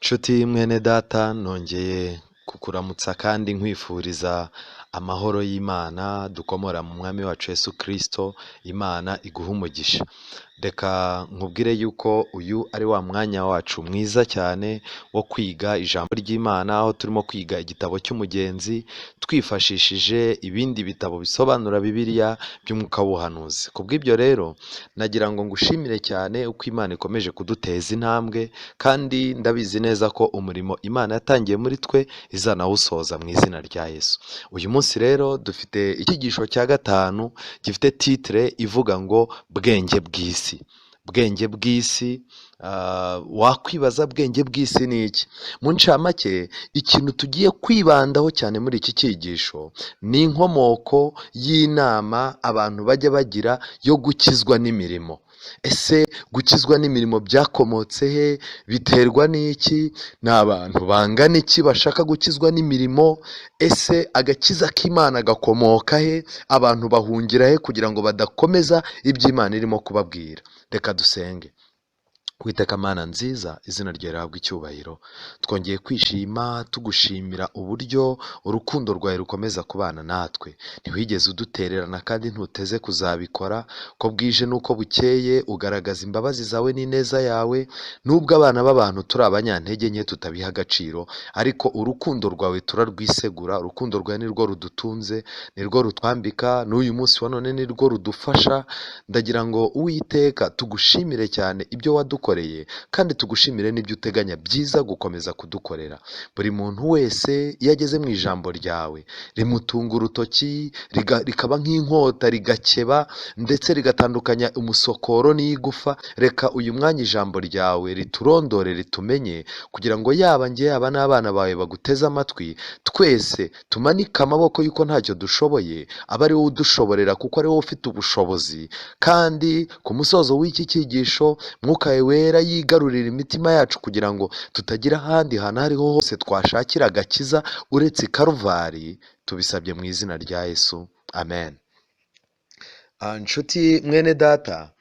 Nshuti mwene data, nongeye kukuramutsa kandi nkwifuriza amahoro y'Imana dukomora mu mwami wacu Yesu Kristo. Imana iguhe umugisha. Reka nkubwire yuko uyu ari wa mwanya wacu mwiza cyane wo kwiga ijambo ry'Imana, aho turimo kwiga igitabo cy'Umugenzi twifashishije ibindi bitabo bisobanura Bibiliya by'umwuka w'ubuhanuzi. Ku bw'ibyo rero nagira ngo ngushimire cyane uko Imana ikomeje kuduteza intambwe, kandi ndabizi neza ko umurimo Imana yatangiye muri twe izanawusoza mu izina rya Yesu. Uyu munsi rero dufite icyigisho cya gatanu gifite titire ivuga ngo bwenge bw'isi. Bwenge bw'isi, wakwibaza bwenge bw'isi ni iki? Mu ncamake, ikintu tugiye kwibandaho cyane muri iki cyigisho ni inkomoko y'inama abantu bajya bagira yo gukizwa n'imirimo. Ese gukizwa n'imirimo byakomotse he? Biterwa n'iki? Ni abantu bangana iki bashaka gukizwa n'imirimo? Ese agakiza k'Imana gakomoka he? Abantu bahungira he kugira ngo badakomeza ibyo Imana irimo kubabwira? Reka dusenge. Witeka Mana nziza, izina ryawe rihabwe icyubahiro. Twongeye kwishima tugushimira uburyo urukundo rwawe rukomeza kubana natwe. Ntiwigeze udutererana kandi ntuteze kuzabikora. Ko bwije n'uko bukeye ugaragaza imbabazi zawe n'ineza yawe. Nubwo abana b'abantu turi abanyantege nke tutabiha agaciro, ariko urukundo rwawe turarwisegura. Urukundo rwawe nirwo rudutunze, nirwo rutwambika, n'uyu munsi wa none nirwo rudufasha. Ndagira ngo Uwiteka tugushimire cyane ibyo wadukoreye, kandi tugushimire n'ibyo uteganya byiza gukomeza kudukorera. Buri muntu wese iyo ageze mu ijambo ryawe rimutunga urutoki, rikaba nk'inkota, rigakeba ndetse rigatandukanya umusokoro n'igufa. Reka uyu mwanya ijambo ryawe riturondore, ritumenye, kugira ngo yaba njye yaba n'abana bawe baguteze amatwi, twese tumanike amaboko y'uko ntacyo dushoboye, abe ari wowe udushoborera, kuko ari wowe ufite ubushobozi. Kandi ku musozo w'iki cyigisho, Mwuka wawe Wera yigarurira imitima yacu, kugira ngo tutagira ahandi hantu aho ariho hose twashakira agakiza uretse i Karuvari. Tubisabye mu izina rya Yesu, amen. Nshuti mwene data,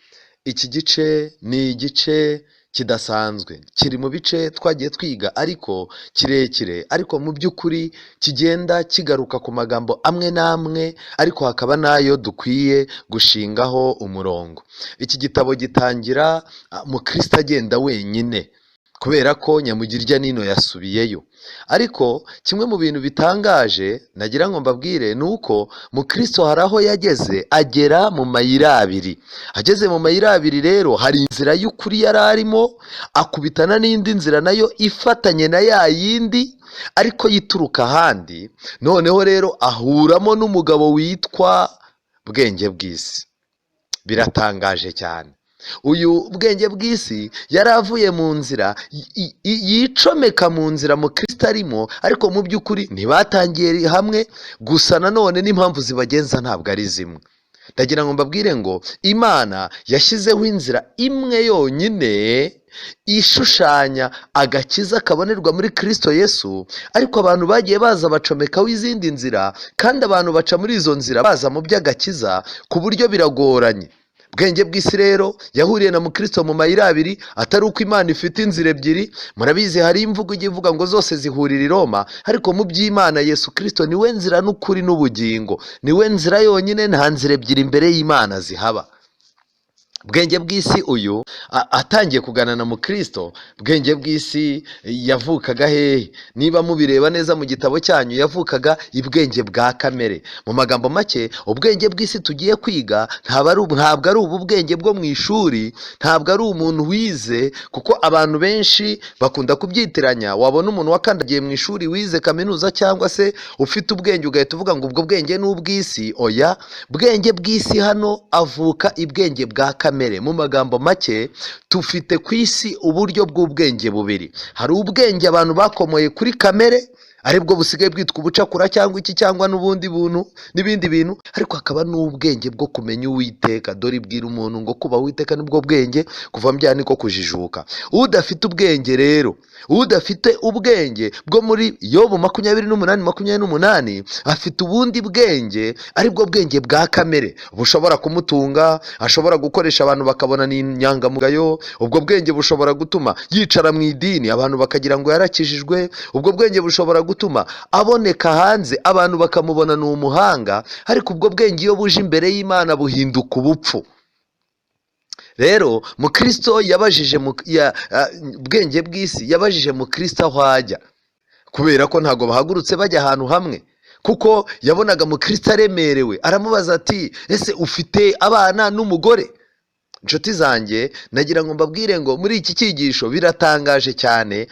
iki gice ni igice kidasanzwe, kiri mu bice twagiye twiga ariko kirekire, ariko mu by'ukuri kigenda kigaruka ku magambo amwe n'amwe, ariko hakaba n'ayo dukwiye gushingaho umurongo. Iki gitabo gitangira mukristo agenda wenyine, kubera ko nyamugirya nino yasubiyeyo. Ariko kimwe mu bintu bitangaje nagira ngo mbabwire ni uko mukristo hari aho yageze agera mu mayira abiri. Ageze mu mayira abiri rero, hari inzira y'ukuri yari arimo, akubitana n'indi nzira nayo ifatanye na ya yindi ariko yituruka ahandi. Noneho rero ahuramo n'umugabo witwa Bwenge bw'isi. Biratangaje cyane. Uyu Bwenge bw'isi yari avuye mu nzira yicomeka mu nzira mukristo arimo, ariko mu by'ukuri ntibatangiye hamwe, gusa nanone n'impamvu zibagenza ntabwo ari zimwe. Ndagira ngo mbabwire ngo Imana yashyizeho inzira imwe yonyine ishushanya agakiza kabonerwa muri Kristo Yesu, ariko abantu bagiye baza bacomekaho izindi nzira, kandi abantu baca muri izo nzira baza mu by'agakiza ku buryo biragoranye. Bwenge bw'isi rero yahuriye na mukristo mu mayira abiri, atari uko Imana ifite inzira ebyiri. Murabizi, hari imvugo ijya ivuga ngo zose zihurira i Roma, ariko mu by'Imana Yesu Kristo niwe nzira n'ukuri n'ubugingo, niwe nzira yonyine, nta nzira ebyiri imbere y'Imana zihaba. Bwenge bw'isi uyu atangiye kuganana na mukristo. Bwenge bw'isi yavukaga hehe? Niba mubireba neza mu gitabo cyanyu, yavukaga ibwenge bwa kamere. Mu magambo make, ubwenge bw'isi tugiye kwiga ntabwo ari ubu bwenge bwo mu ishuri, ntabwo ari umuntu wize, kuko abantu benshi bakunda kubyitiranya. Wabona umuntu wakandagiye mu ishuri, wize kaminuza cyangwa se ufite ubwenge, ugahita uvuga ngo ubwo bwenge ni ubw'isi. Oya, bwenge bw'isi hano avuka ibwenge bwa kamere. Mu magambo make, tufite ku isi uburyo bw'ubwenge bubiri. Hari ubwenge abantu bakomoye kuri kamere, Aribwo busigaye bwitwa ubucakura cyangwa iki cyangwa n'ubundi buntu n'ibindi bintu, ariko hakaba n'ubwenge bwo kumenya Uwiteka. Dore ibwira umuntu ngo kubaha Uwiteka nibwo bwenge, kuva mu byaha niko kujijuka. Udafite ubwenge rero, udafite ubwenge bwo muri Yobu 28:28, afite ubundi bwenge, aribwo bwenge bwa kamere bushobora kumutunga, ashobora gukoresha abantu bakabona ni inyangamugayo. Ubwo bwenge bushobora gutuma yicara mu idini abantu bakagira ngo yarakijijwe. Ubwo bwenge bushobora gutuma aboneka hanze abantu bakamubona ni umuhanga, ariko ubwo bwenge iyo buje imbere y'Imana buhinduka ubupfu. Rero Mukristo yabajije bwenge bw'isi yabajije Mukristo aho ajya, kubera ko ntabwo bahagurutse bajya ahantu hamwe, kuko yabonaga Mukristo aremerewe. Aramubaza ati ese ufite abana n'umugore? Inshuti zanjye, nagira ngo mbabwire ngo muri iki cyigisho biratangaje cyane.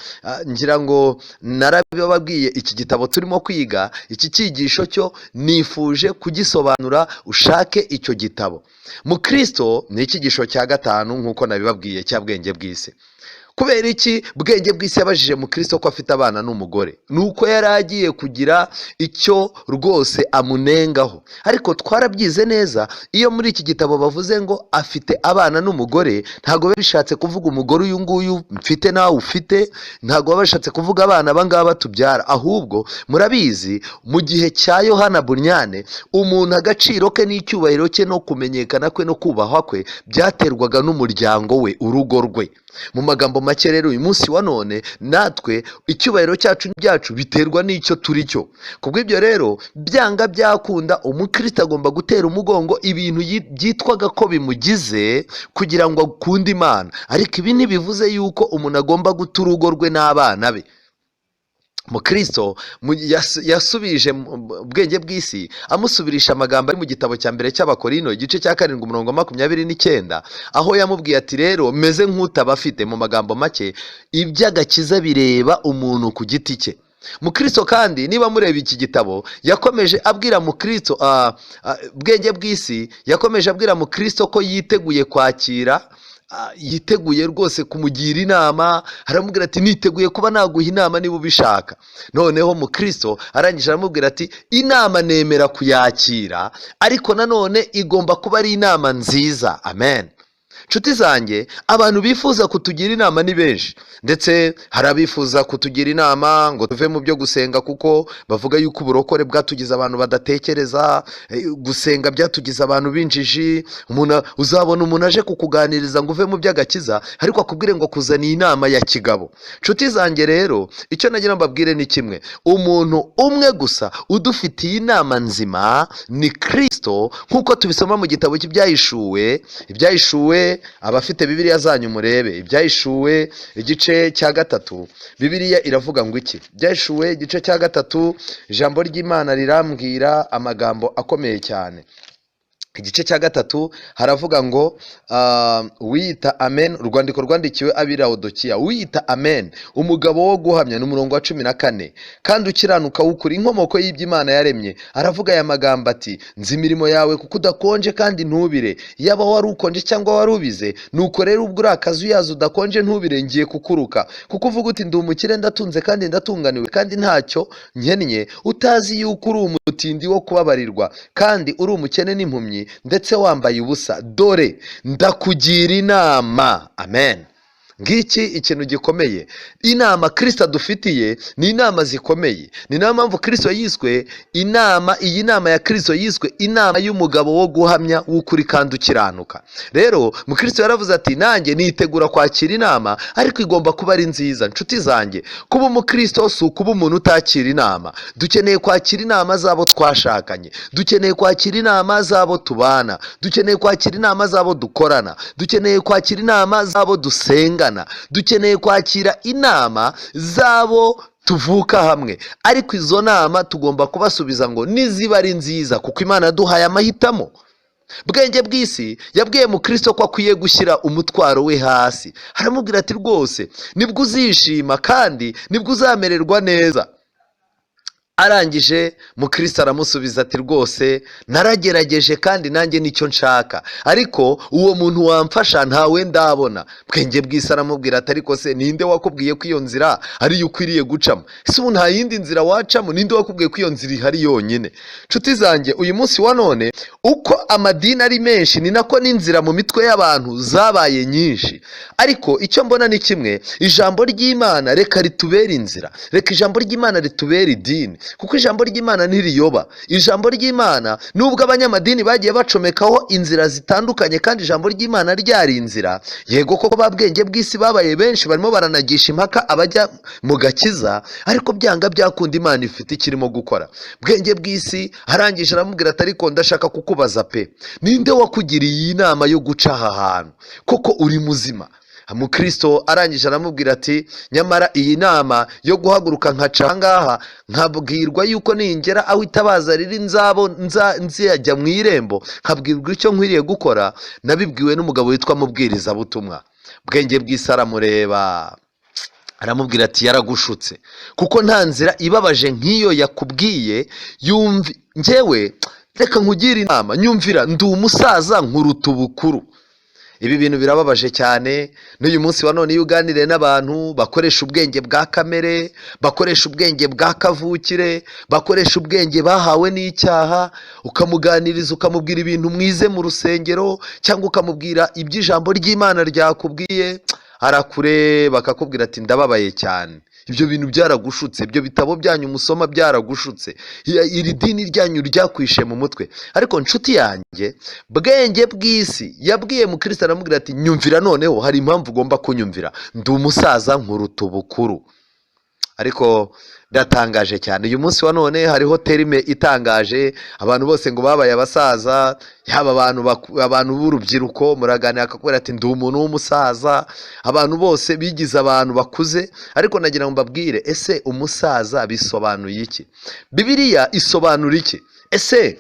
Ngira ngo narabibabwiye, iki gitabo turimo kwiga, iki cyigisho cyo nifuje kugisobanura, ushake icyo gitabo. Mukristo ni icyigisho cya 5 nk'uko nabibabwiye cya bwenge bw'isi. Kubera iki bwenge bw'isi yabajije Mukristo ko afite abana n'umugore? Ni uko yari agiye kugira icyo rwose amunengaho. Ariko twarabyize neza, iyo muri iki gitabo bavuze ngo afite abana n'umugore, ntabwo biba bishatse kuvuga umugore uyu nguyu mfite nawe ufite, ntabwo baba bashatse kuvuga abana aba ngaba tubyara. Ahubwo murabizi, mu gihe cya Yohana Bunyane, umuntu agaciro ke n'icyubahiro cye no kumenyekana kwe no kubahwa kwe byaterwaga n'umuryango we, urugo rwe. Mu magambo make rero, uyu munsi wa none natwe icyubahiro cyacu byacu biterwa n'icyo turi cyo. Kubw'ibyo rero, byanga byakunda, umukristo agomba gutera umugongo ibintu byitwaga ko bimugize kugira ngo akunde Imana. Ariko ibi ntibivuze yuko umuntu agomba guta urugo rwe n'abana be. Mukristo yasubije ubwenge bw'isi, amusubirisha amagambo ari mu gitabo cya mbere cy'Abakorino, igice cya 7, umurongo wa 29, aho yamubwiye ati rero meze nk'utabafite. Mu magambo make, iby'agakiza bireba umuntu ku giti cye. Mukristo kandi, niba mureba iki gitabo, yakomeje abwira Mukristo, bwenge bw'isi yakomeje abwira Mukristo ko yiteguye kwakira, yiteguye rwose kumugira inama. Aramubwira ati niteguye kuba naguha inama niba ubishaka. Noneho Mukristo arangije aramubwira ati inama nemera kuyakira, ariko nanone igomba kuba ari inama nziza. Amen. Nshuti zanjye, abantu bifuza kutugira inama ni benshi, ndetse hari abifuza kutugira inama ngo tuve mu byo gusenga, kuko bavuga yuko uburokore bwatugize abantu badatekereza, gusenga byatugize abantu b'injiji. Uzabona umuntu aje kukuganiriza ngo uve mu by'agakiza, ariko akubwire ngo kuzaniye inama ya kigabo. Nshuti zanjye rero, icyo nagira mbabwire ni kimwe: umuntu umwe gusa udufitiye inama nzima ni Kristo, nk'uko tubisoma mu gitabo cy'Ibyahishuwe. Ibyahishuwe, abafite Bibiliya zanyu murebe Ibyahishuwe igice cya 3. Bibiliya iravuga ngo iki? Ibyahishuwe igice cya 3, ijambo ry'Imana rirambwira amagambo akomeye cyane. Igice cya 3 haravuga ngo wiyita Amen, urwandiko rwandikiwe ab'i Lawodokiya, wiyita Amen, umugabo wo guhamya, ni umurongo wa 14, kandi ukiranuka w'ukuri, inkomoko y'iby'Imana yaremye, aravuga aya magambo ati nzi imirimo yawe, kuko udakonje kandi ntubire. Yaba wari ukonje cyangwa wari ubize. Nuko rero ubwo uri akazuyaza, udakonje ntubire, ngiye kukuruka, kuko uvuga uti ndi umukire, ndatunze kandi ndatunganiwe, kandi ntacyo nkennye, utazi yuko uri umutindi wo kubabarirwa, kandi uri umukene n'impumyi, ndetse wambaye ubusa. Dore ndakugira inama. Amen. Ngiki ikintu gikomeye, inama Kristo adufitiye ni inama zikomeye. Ni nayo mpamvu Kristo yiswe inama. Iyi nama ya Kristo yiswe inama y'umugabo wo guhamya w'ukuri kandi ukiranuka. Rero Mukristo yaravuze ati nanjye nitegura kwakira inama, ariko igomba kuba ari nziza. Nshuti zanjye, kuba umukristo si ukuba umuntu utakira inama. Dukeneye kwakira inama z'abo twashakanye, dukeneye kwakira inama z'abo tubana, dukeneye kwakira inama z'abo dukorana, dukeneye kwakira inama z'abo dusengana, dukeneye kwakira inama z'abo tuvuka hamwe. Ariko izo nama tugomba kubasubiza ngo niziba ari nziza, kuko Imana yaduhaye amahitamo. Bwenge bw'isi yabwiye Mukristo ko akwiye gushyira umutwaro we hasi. Aramubwira ati rwose nibwo uzishima kandi nibwo uzamererwa neza. Arangije mukristo aramusubiza ati rwose naragerageje kandi nanjye nicyo nshaka, ariko uwo muntu wamfasha ntawe ndabona. Bwenge bw'isi aramubwira ati ariko se ninde wakubwiye ko iyo nzira ariyo ukwiriye gucamo? Ese ubu nta yindi nzira wacamo? Ninde wakubwiye ko iyo nzira ihari yonyine? Nshuti zanjye, uyu munsi wa none uko amadini ari menshi ni nako n'inzira mu mitwe y'abantu zabaye nyinshi. Ariko icyo mbona ni kimwe, ijambo ry'Imana reka ritubere inzira, reka ijambo ry'Imana ritubere idini, kuko ijambo ry'Imana ntiriyoba. Ijambo ry'Imana, nubwo abanyamadini bagiye bacomekaho inzira zitandukanye kandi ijambo ry'Imana ryari inzira, yego koko ba bwenge bw'isi babaye benshi, barimo baranagisha impaka abajya mu gakiza, ariko byanga byakunda Imana ifite ikirimo gukora. Bwenge bw'isi arangije aramubwira ati ariko ndashaka kukubaza pe, ninde wakugiriye iyi nama yo guca aha hantu? Koko uri muzima? Mukristo arangije aramubwira ati nyamara iyi nama yo guhaguruka nkaca aha ngaha, nkabwirwa yuko ningera aho itabaza riri nzabo nzajya mu irembo, nkabwirwa icyo nkwiriye gukora, nabibwiwe n'umugabo witwa Mubwirizabutumwa. Bwenge bw'isi aramureba aramubwira ati yaragushutse, kuko nta nzira ibabaje nk'iyo yakubwiye. Yumvi njyewe reka nkugire inama, nyumvira, ndi umusaza nkuruta ubukuru. Ibi bintu birababaje cyane. N'uyu munsi wa none iyo uganiriye n'abantu bakoresha ubwenge bwa kamere, bakoresha ubwenge bwa kavukire, bakoresha ubwenge bahawe n'icyaha, ukamuganiriza ukamubwira ibintu mwize mu rusengero cyangwa ukamubwira iby'ijambo ry'Imana ryakubwiye, arakureba akakubwira ati ndababaye cyane, ibyo bintu byaragushutse, ibyo bitabo byanyu musoma byaragushutse, iri dini ryanyu ryakwishe mu mutwe. Ariko nshuti yanjye, bwenge bw'isi yabwiye mukristo aramubwira ati nyumvira, noneho hari impamvu ugomba kunyumvira, ndi umusaza nkuruta ubukuru. Ariko biratangaje cyane, uyu munsi wa none hariho terme itangaje, abantu bose ngo babaye abasaza, yaba abantu b'urubyiruko muraganira akakubwira ati ndi umuntu w'umusaza, abantu bose bigize abantu bakuze. Ariko nagira ngo mbabwire, ese umusaza bisobanuye iki? Bibiliya isobanura iki? Ese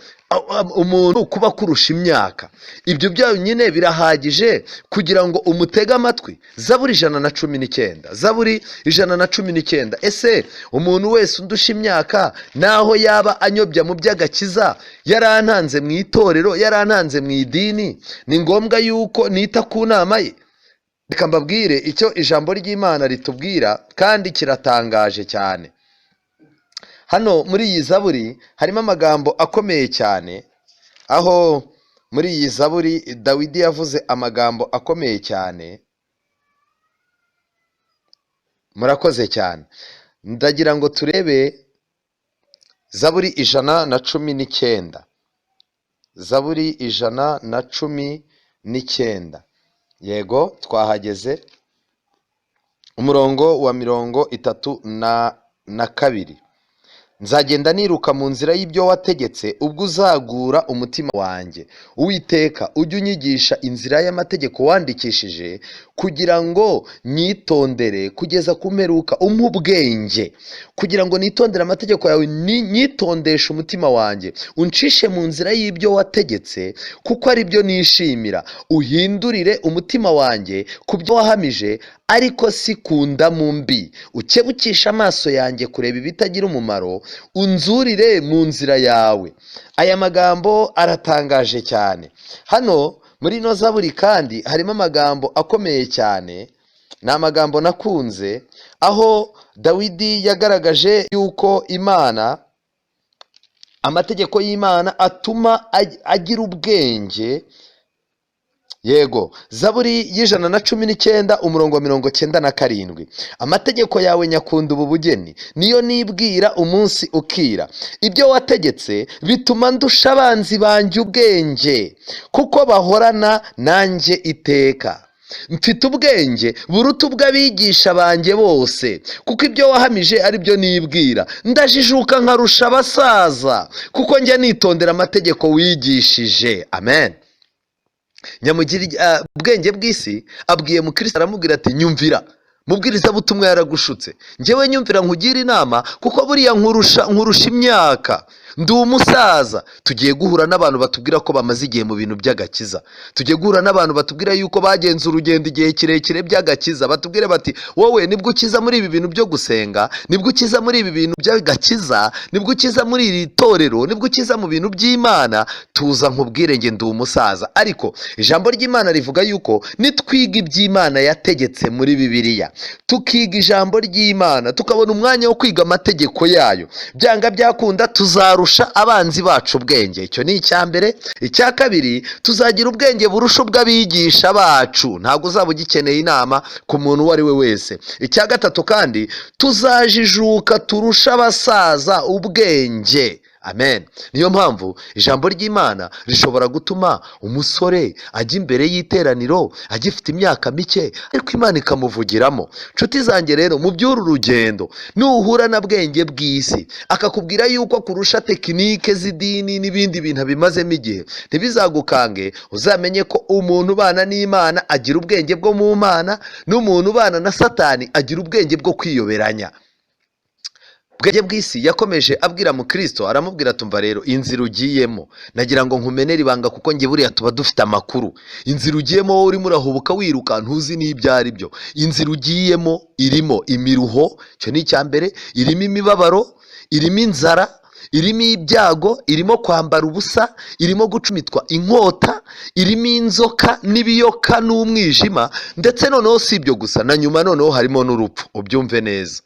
umuntu kuba kurusha imyaka ibyo byonyine birahagije kugira ngo umutege amatwi? Zaburi 119, Zaburi 119. Ese umuntu wese undusha imyaka, naho yaba anyobya mu by'agakiza, yarantanze mu itorero, yarantanze mu idini, ni ngombwa yuko nita ku nama ye? Reka mbabwire icyo ijambo ry'Imana ritubwira, kandi kiratangaje cyane. Hano muri iyi zaburi harimo amagambo akomeye cyane, aho muri iyi zaburi Dawidi yavuze amagambo akomeye cyane. Murakoze cyane. Ndagira ngo turebe Zaburi 119, Zaburi 119. Yego, twahageze. Umurongo wa 32: nzagenda niruka mu nzira y'ibyo wategetse, ubwo uzagura umutima wanjye. Uwiteka, ujye unyigisha inzira y'amategeko wandikishije, kugira ngo nyitondere kugeza ku mperuka. Umpe ubwenge kugira ngo nitondere amategeko yawe, nyitondeshe umutima wanjye. Uncishe mu nzira y'ibyo wategetse, kuko ari byo nishimira. Uhindurire umutima wanjye ku byo wahamije, ariko si ku ndamu mbi. Ukebukishe amaso yanjye kureba ibitagira umumaro, unzurire mu nzira yawe. Aya magambo aratangaje cyane. Hano muri ino zaburi kandi harimo amagambo akomeye cyane, ni amagambo nakunze, aho Dawidi yagaragaje yuko Imana, amategeko y'Imana atuma agira ubwenge. Yego, Zaburi y'119, umurongo wa 97: amategeko yawe nyakunda ubu bugeni, niyo nibwira umunsi ukira. Ibyo wategetse bituma ndusha abanzi banjye ubwenge, kuko bahorana nanjye iteka. Mfite ubwenge buruta ubw'abigisha banjye bose, kuko ibyo wahamije ari byo nibwira. Ndajijuka nkarusha abasaza, kuko njya nitondera amategeko wigishije. Amen. Nyamugira ubwenge bw'isi abwiye mukristo aramubwira ati nyumvira. Mubwirizabutumwa yaragushutse. Njyewe nyumvira nkugira inama, kuko buriya nkurusha imyaka, ndi umusaza. Tugiye guhura n'abantu batubwira ko bamaze igihe mu bintu by'agakiza. Tugiye guhura n'abantu batubwira yuko bagenze urugendo igihe kirekire by'agakiza. Batubwire bati wowe nibwo ukiza muri ibi bintu byo gusenga, nibwo ukiza muri ibi bintu by'agakiza, nibwo ukiza muri iri torero, nibwo ukiza mu bintu by'Imana. Tuza nkubwire, nge ndi umusaza. Ariko ijambo ry'Imana rivuga yuko nitwiga iby'Imana yategetse muri Bibiliya, tukiga ijambo ry'Imana, tukabona umwanya wo kwiga amategeko yayo, byanga byakunda tuzarusha abanzi bacu ubwenge. Icyo ni icya mbere. Icya kabiri, tuzagira ubwenge burusha ubw'abigisha bacu. Ntabwo uzaba ugikeneye inama ku muntu uwo ari we wese. Icya gatatu kandi, tuzajijuka turusha abasaza ubwenge. Amen. Niyo mpamvu ijambo ry'Imana rishobora gutuma umusore ajya imbere y'iteraniro agifite imyaka mike, ariko Imana ikamuvugiramo. Nshuti zanjye rero, mu by'uru rugendo, nuhura na bwenge bw'isi akakubwira yuko kurusha tekinike z'idini n'ibindi bintu abimazemo igihe, ntibizagukange. Uzamenye ko umuntu ubana n'Imana agira ubwenge bwo mu Mana, n'umuntu ubana na Satani agira ubwenge bwo kwiyoberanya. Bwenge bw'isi yakomeje abwira mukristo, aramubwira, tumva rero, inzira ugiyemo, nagira ngo nkumenere ibanga, kuko njye buriya tuba dufite amakuru. Inzira ugiyemo, wowe urimo urahubuka wiruka, ntuzi n'ibyo ari byo. Inzira ugiyemo irimo imiruho, icyo ni icya mbere, irimo imibabaro, irimo inzara, irimo ibyago, irimo kwambara ubusa, irimo gucumitwa inkota, irimo inzoka n'ibiyoka n'umwijima. Ndetse noneho si ibyo gusa, na nyuma noneho harimo n'urupfu. Ubyumve neza,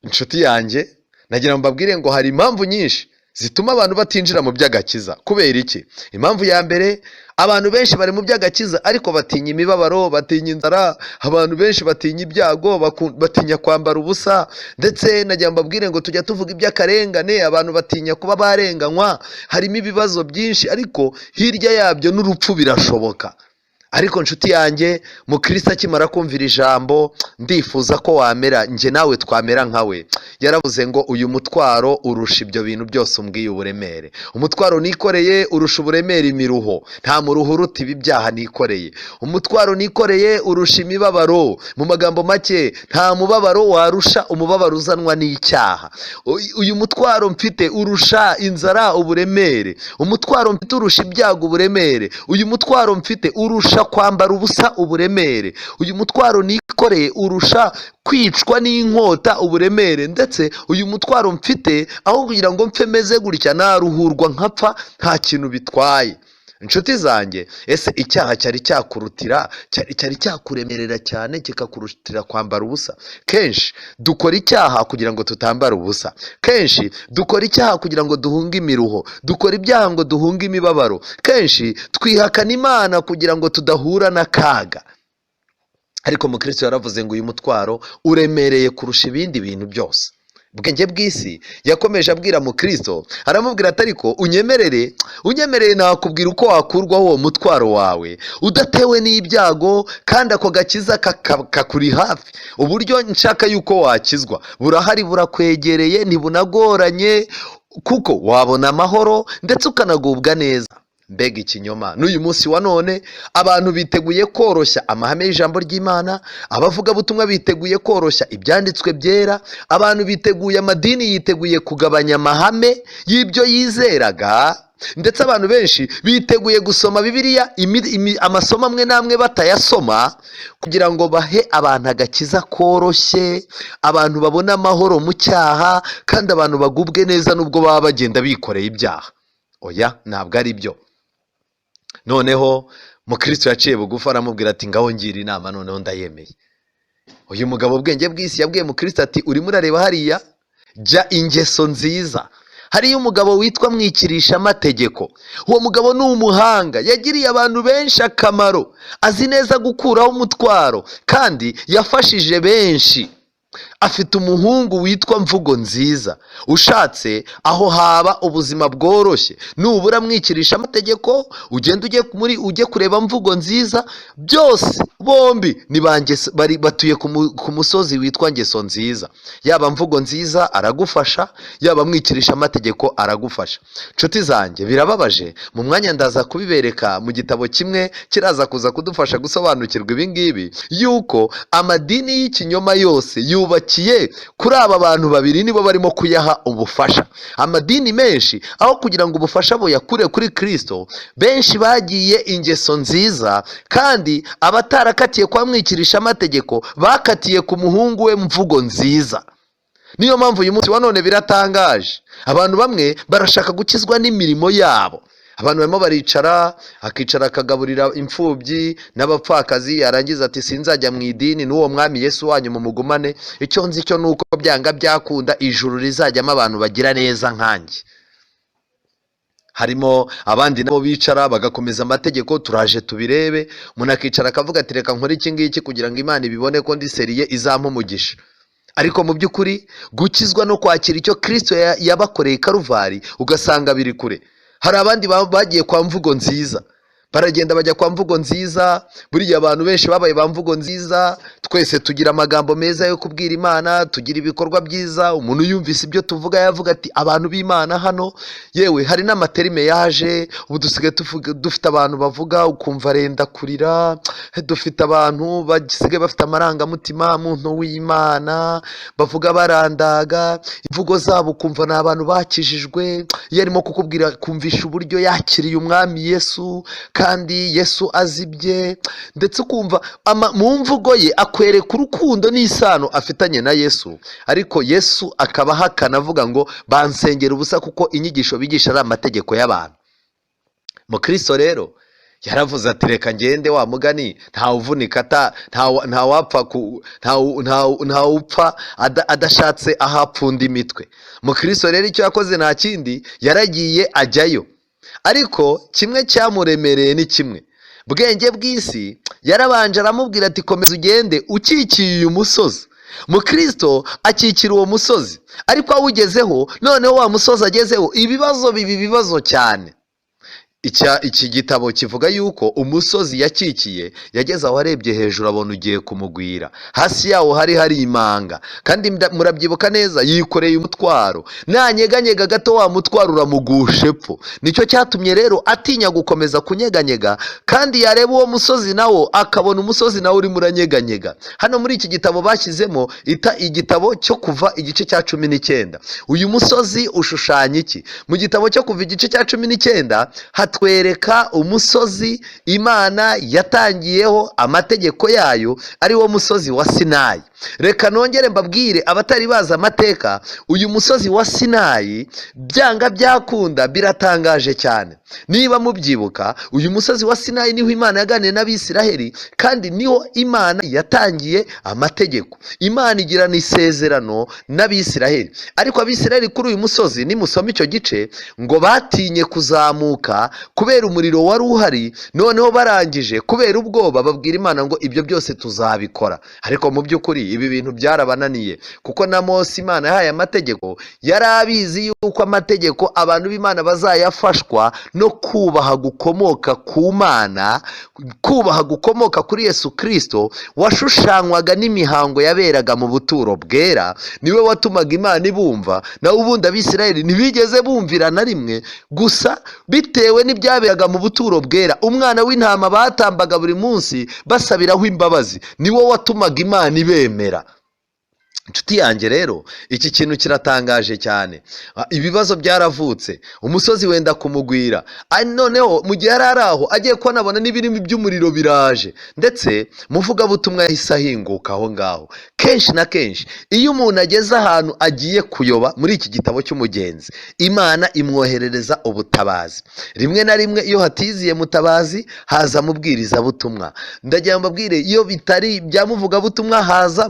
inshuti yanjye. Nagira ngo mbabwire ngo hari impamvu nyinshi zituma abantu batinjira mu by'agakiza. Kubera iki? Impamvu ya mbere, abantu benshi bari mu by'agakiza ariko batinya imibabaro, batinya inzara, abantu benshi batinya ibyago, batinya kwambara ubusa. Ndetse nagira ngo mbabwire ngo tujya tuvuga iby'akarengane, abantu batinya kuba barenganywa. Harimo ibibazo byinshi, ariko hirya yabyo n'urupfu birashoboka. Ariko nshuti yanjye, mukristo akimara kumvira ijambo, ndifuza ko wamera, njye nawe twamera nkawe. Yaravuze ngo uyu mutwaro urusha ibyo bintu byose umbwiye uburemere. Umutwaro nikoreye urusha uburemere imiruho. Nta muruho uruta ibi byaha nikoreye. Umutwaro nikoreye urusha imibabaro. Mu magambo make, nta mubabaro warusha umubabaro uzanwa n'icyaha. Uyu mutwaro mfite urusha inzara uburemere. Umutwaro mfite urusha ibyago uburemere. Uyu mutwaro mfite urusha kwambara ubusa uburemere. Uyu mutwaro nikoreye urusha kwicwa n'inkota uburemere. Ndetse uyu mutwaro mfite, aho kugira ngo mpfe meze gutya, naruhurwa nkapfa, nta kintu bitwaye. Inshuti zanjye, ese icyaha cyari cyakurutira, cyari cyakuremerera cyane kikakurutira kwambara ubusa? Kenshi dukora icyaha kugira ngo tutambare ubusa. Kenshi dukora icyaha kugira ngo duhunge imiruho. Dukora ibyaha ngo duhunge imibabaro. Kenshi twihakana Imana kugira ngo tudahura n'akaga. Ariko mukristo yaravuze ngo uyu mutwaro uremereye kurusha ibindi bintu byose. Bwenge bw'isi yakomeje abwira mukristo, aramubwira ati ariko unyemerere, unyemereye nakubwira uko wakurwaho uwo mutwaro wawe udatewe n'ibyago, kandi ako gakiza kakuri hafi. Uburyo nshaka yuko wakizwa burahari, burakwegereye, ntibunagoranye, kuko wabona amahoro ndetse ukanagubwa neza. Mbega ikinyoma! N'uyu munsi wa none abantu biteguye koroshya amahame y'ijambo ry'Imana, abavugabutumwa biteguye koroshya ibyanditswe byera, abantu biteguye, amadini yiteguye kugabanya amahame y'ibyo yizeraga, ndetse abantu benshi biteguye gusoma Bibiliya amasomo amwe n'amwe batayasoma, kugira ngo bahe abantu agakiza koroshye, abantu babone amahoro mu cyaha, kandi abantu bagubwe neza nubwo baba bagenda bikoreye ibyaha. Oya, ntabwo ari byo. Noneho mukristo yaciye bugufi, aramubwira ati ngaho ngira inama, noneho ndayemeye. Uyu mugabo ubwenge bw'isi yabwiye mukristo ati urimo urareba hariya, jya ingeso nziza. Hariyo umugabo witwa Mwikirishamategeko. Uwo mugabo ni umuhanga, yagiriye abantu benshi akamaro, azi neza gukuraho umutwaro, kandi yafashije benshi. Afite umuhungu witwa Mvugo Nziza. Ushatse aho haba ubuzima bworoshye, nubura mwikirisha amategeko, ugenda ujye muri ujye kureba Mvugo Nziza. Byose bombi ni ba bari batuye ku musozi witwa Ngeso Nziza. Yaba Mvugo Nziza aragufasha, yaba mwikirisha amategeko aragufasha. Nshuti zanjye, birababaje. Mu mwanya ndaza kubibereka mu gitabo kimwe kiraza kuza kudufasha gusobanukirwa ibi ngibi, yuko amadini y'ikinyoma yose yubakiye kuri aba bantu babiri, nibo barimo kuyaha ubufasha. Amadini menshi, aho kugira ngo ubufasha buyakure kuri Kristo, benshi bagiye Ingeso Nziza, kandi abatarakatiye kwa mwikirisha amategeko bakatiye ku muhungu we Mvugo Nziza. Niyo mpamvu uyu munsi wa none biratangaje, abantu bamwe barashaka gukizwa n'imirimo yabo. Abantu barimo baricara, akicara akagaburira imfubyi n'abapfakazi, yarangiza ati: "Sinzajya mu idini, n'uwo mwami Yesu wanyu mumugumane. Icyo nzi cyo ni uko byanga byakunda ijuru rizajyamo abantu bagira neza nkanjye." Harimo abandi nabo bicara bagakomeza amategeko, turaje tubirebe. Umuntu akicara akavuga ati: "Reka nkore iki ngiki kugira ngo Imana ibibone ko ndi sérieux, izampe umugisha." Ariko mu by'ukuri gukizwa no kwakira icyo Kirisito yabakoreye i Karuvari ugasanga biri kure. Hari abandi bagiye kwa Mvugo Nziza, baragenda bajya kwa Mvugo Nziza. Buriya abantu benshi babaye ba Mvugo Nziza. Twese tugira amagambo meza yo kubwira Imana, tugira ibikorwa byiza. Umuntu yumvise ibyo tuvuga yavuga ati: "Abantu b'Imana hano." Yewe, hari n'amaterme yaje ubu dusigaye tuvuga, dufite abantu bavuga ukumva arenda kurira. Dufite abantu basigaye bafite amarangamutima, muntu w'Imana, bavuga barandaga, imvugo zabo ukumva ni abantu bakijijwe. Iyo arimo kukubwira, kumvisha uburyo yakiriye umwami Yesu kandi Yesu azibye, ndetse ukumva mu mvugo ye akwereka urukundo n'isano afitanye na Yesu. Ariko Yesu akaba ahakana avuga ngo bansengera ubusa kuko inyigisho bigisha ari amategeko y'abantu. Mukristo rero yaravuze ati: "Reka ngende." Wa mugani, ntawuvunika ntawapfa ntawupfa adashatse aho apfunda imitwe. Mukristo rero icyo yakoze nta kindi, yaragiye ajyayo. Ariko kimwe cyamuremereye ni kimwe, Bwenge bw'Isi yarabanje aramubwira ati: "Komeza ugende ukikiye uyu musozi." Mukristo akikira uwo musozi, ariko awugezeho, noneho wa musozi agezeho ibibazo biba ibibazo cyane. Iki gitabo kivuga yuko umusozi yakikiye yageze aho arebye hejuru abona ugiye kumugwira, hasi yawo hari imanga, kandi murabyibuka neza, yikoreye umutwaro, nanyeganyega gato wa mutwaro uramugusha epfo. Nicyo cyatumye rero atinya gukomeza kunyeganyega, kandi yareba uwo musozi nawo akabona umusozi nawo urimo uranyeganyega. Hano muri iki gitabo bashyizemo igitabo cyo Kuva igice cya 19. Uyu musozi ushushanya iki? Mu gitabo cyo Kuva igice cya 19 hatwereka umusozi Imana yatangiyeho amategeko yayo, ari wo musozi wa Sinayi. Reka nongere mbabwire abatari bazi amateka, uyu musozi wa Sinayi byanga byakunda biratangaje cyane. Niba mubyibuka, uyu musozi wa Sinayi niho Imana yaganiriye n'Abisiraheli, kandi niho Imana yatangiye amategeko. Imana igirana isezerano n'Abisiraheli, ariko Abisiraheli kuri uyu musozi, nimusoma icyo gice, ngo batinye kuzamuka kubera umuriro wari uhari. Noneho barangije kubera ubwoba babwira Imana ngo: "Ibyo byose tuzabikora." Ariko mu by'ukuri ibi bintu byarabananiye, kuko na Mose Imana yahaye amategeko yari abizi yuko amategeko abantu b'Imana bazayafashwa no kubaha gukomoka ku Mana, kubaha gukomoka kuri Yesu Kirisito washushanywaga n'imihango yaberaga mu buturo bwera. Niwe watumaga Imana ibumva. Nawe ubundi Abisirayeli ntibigeze bumvira na rimwe, gusa bitewe n'ibyaberaga mu buturo bwera, umwana w'intama batambaga buri munsi basabiraho imbabazi, niwo watumaga Imana ibemera. Inshuti yanjye rero, iki kintu kiratangaje cyane. Ibibazo byaravutse, umusozi wenda kumugwira. Noneho mu gihe yari ari aho agiye kubona abona n'ibirimi by'umuriro biraje, ndetse muvugabutumwa yahise ahinguka aho ngaho. Kenshi na kenshi iyo umuntu ageze ahantu agiye kuyoba, muri iki gitabo cy'Umugenzi, Imana imwoherereza ubutabazi. Rimwe na rimwe iyo hatiziye mutabazi haza mubwirizabutumwa. Ndagira ngo mbabwire, iyo bitari ibya muvugabutumwa haza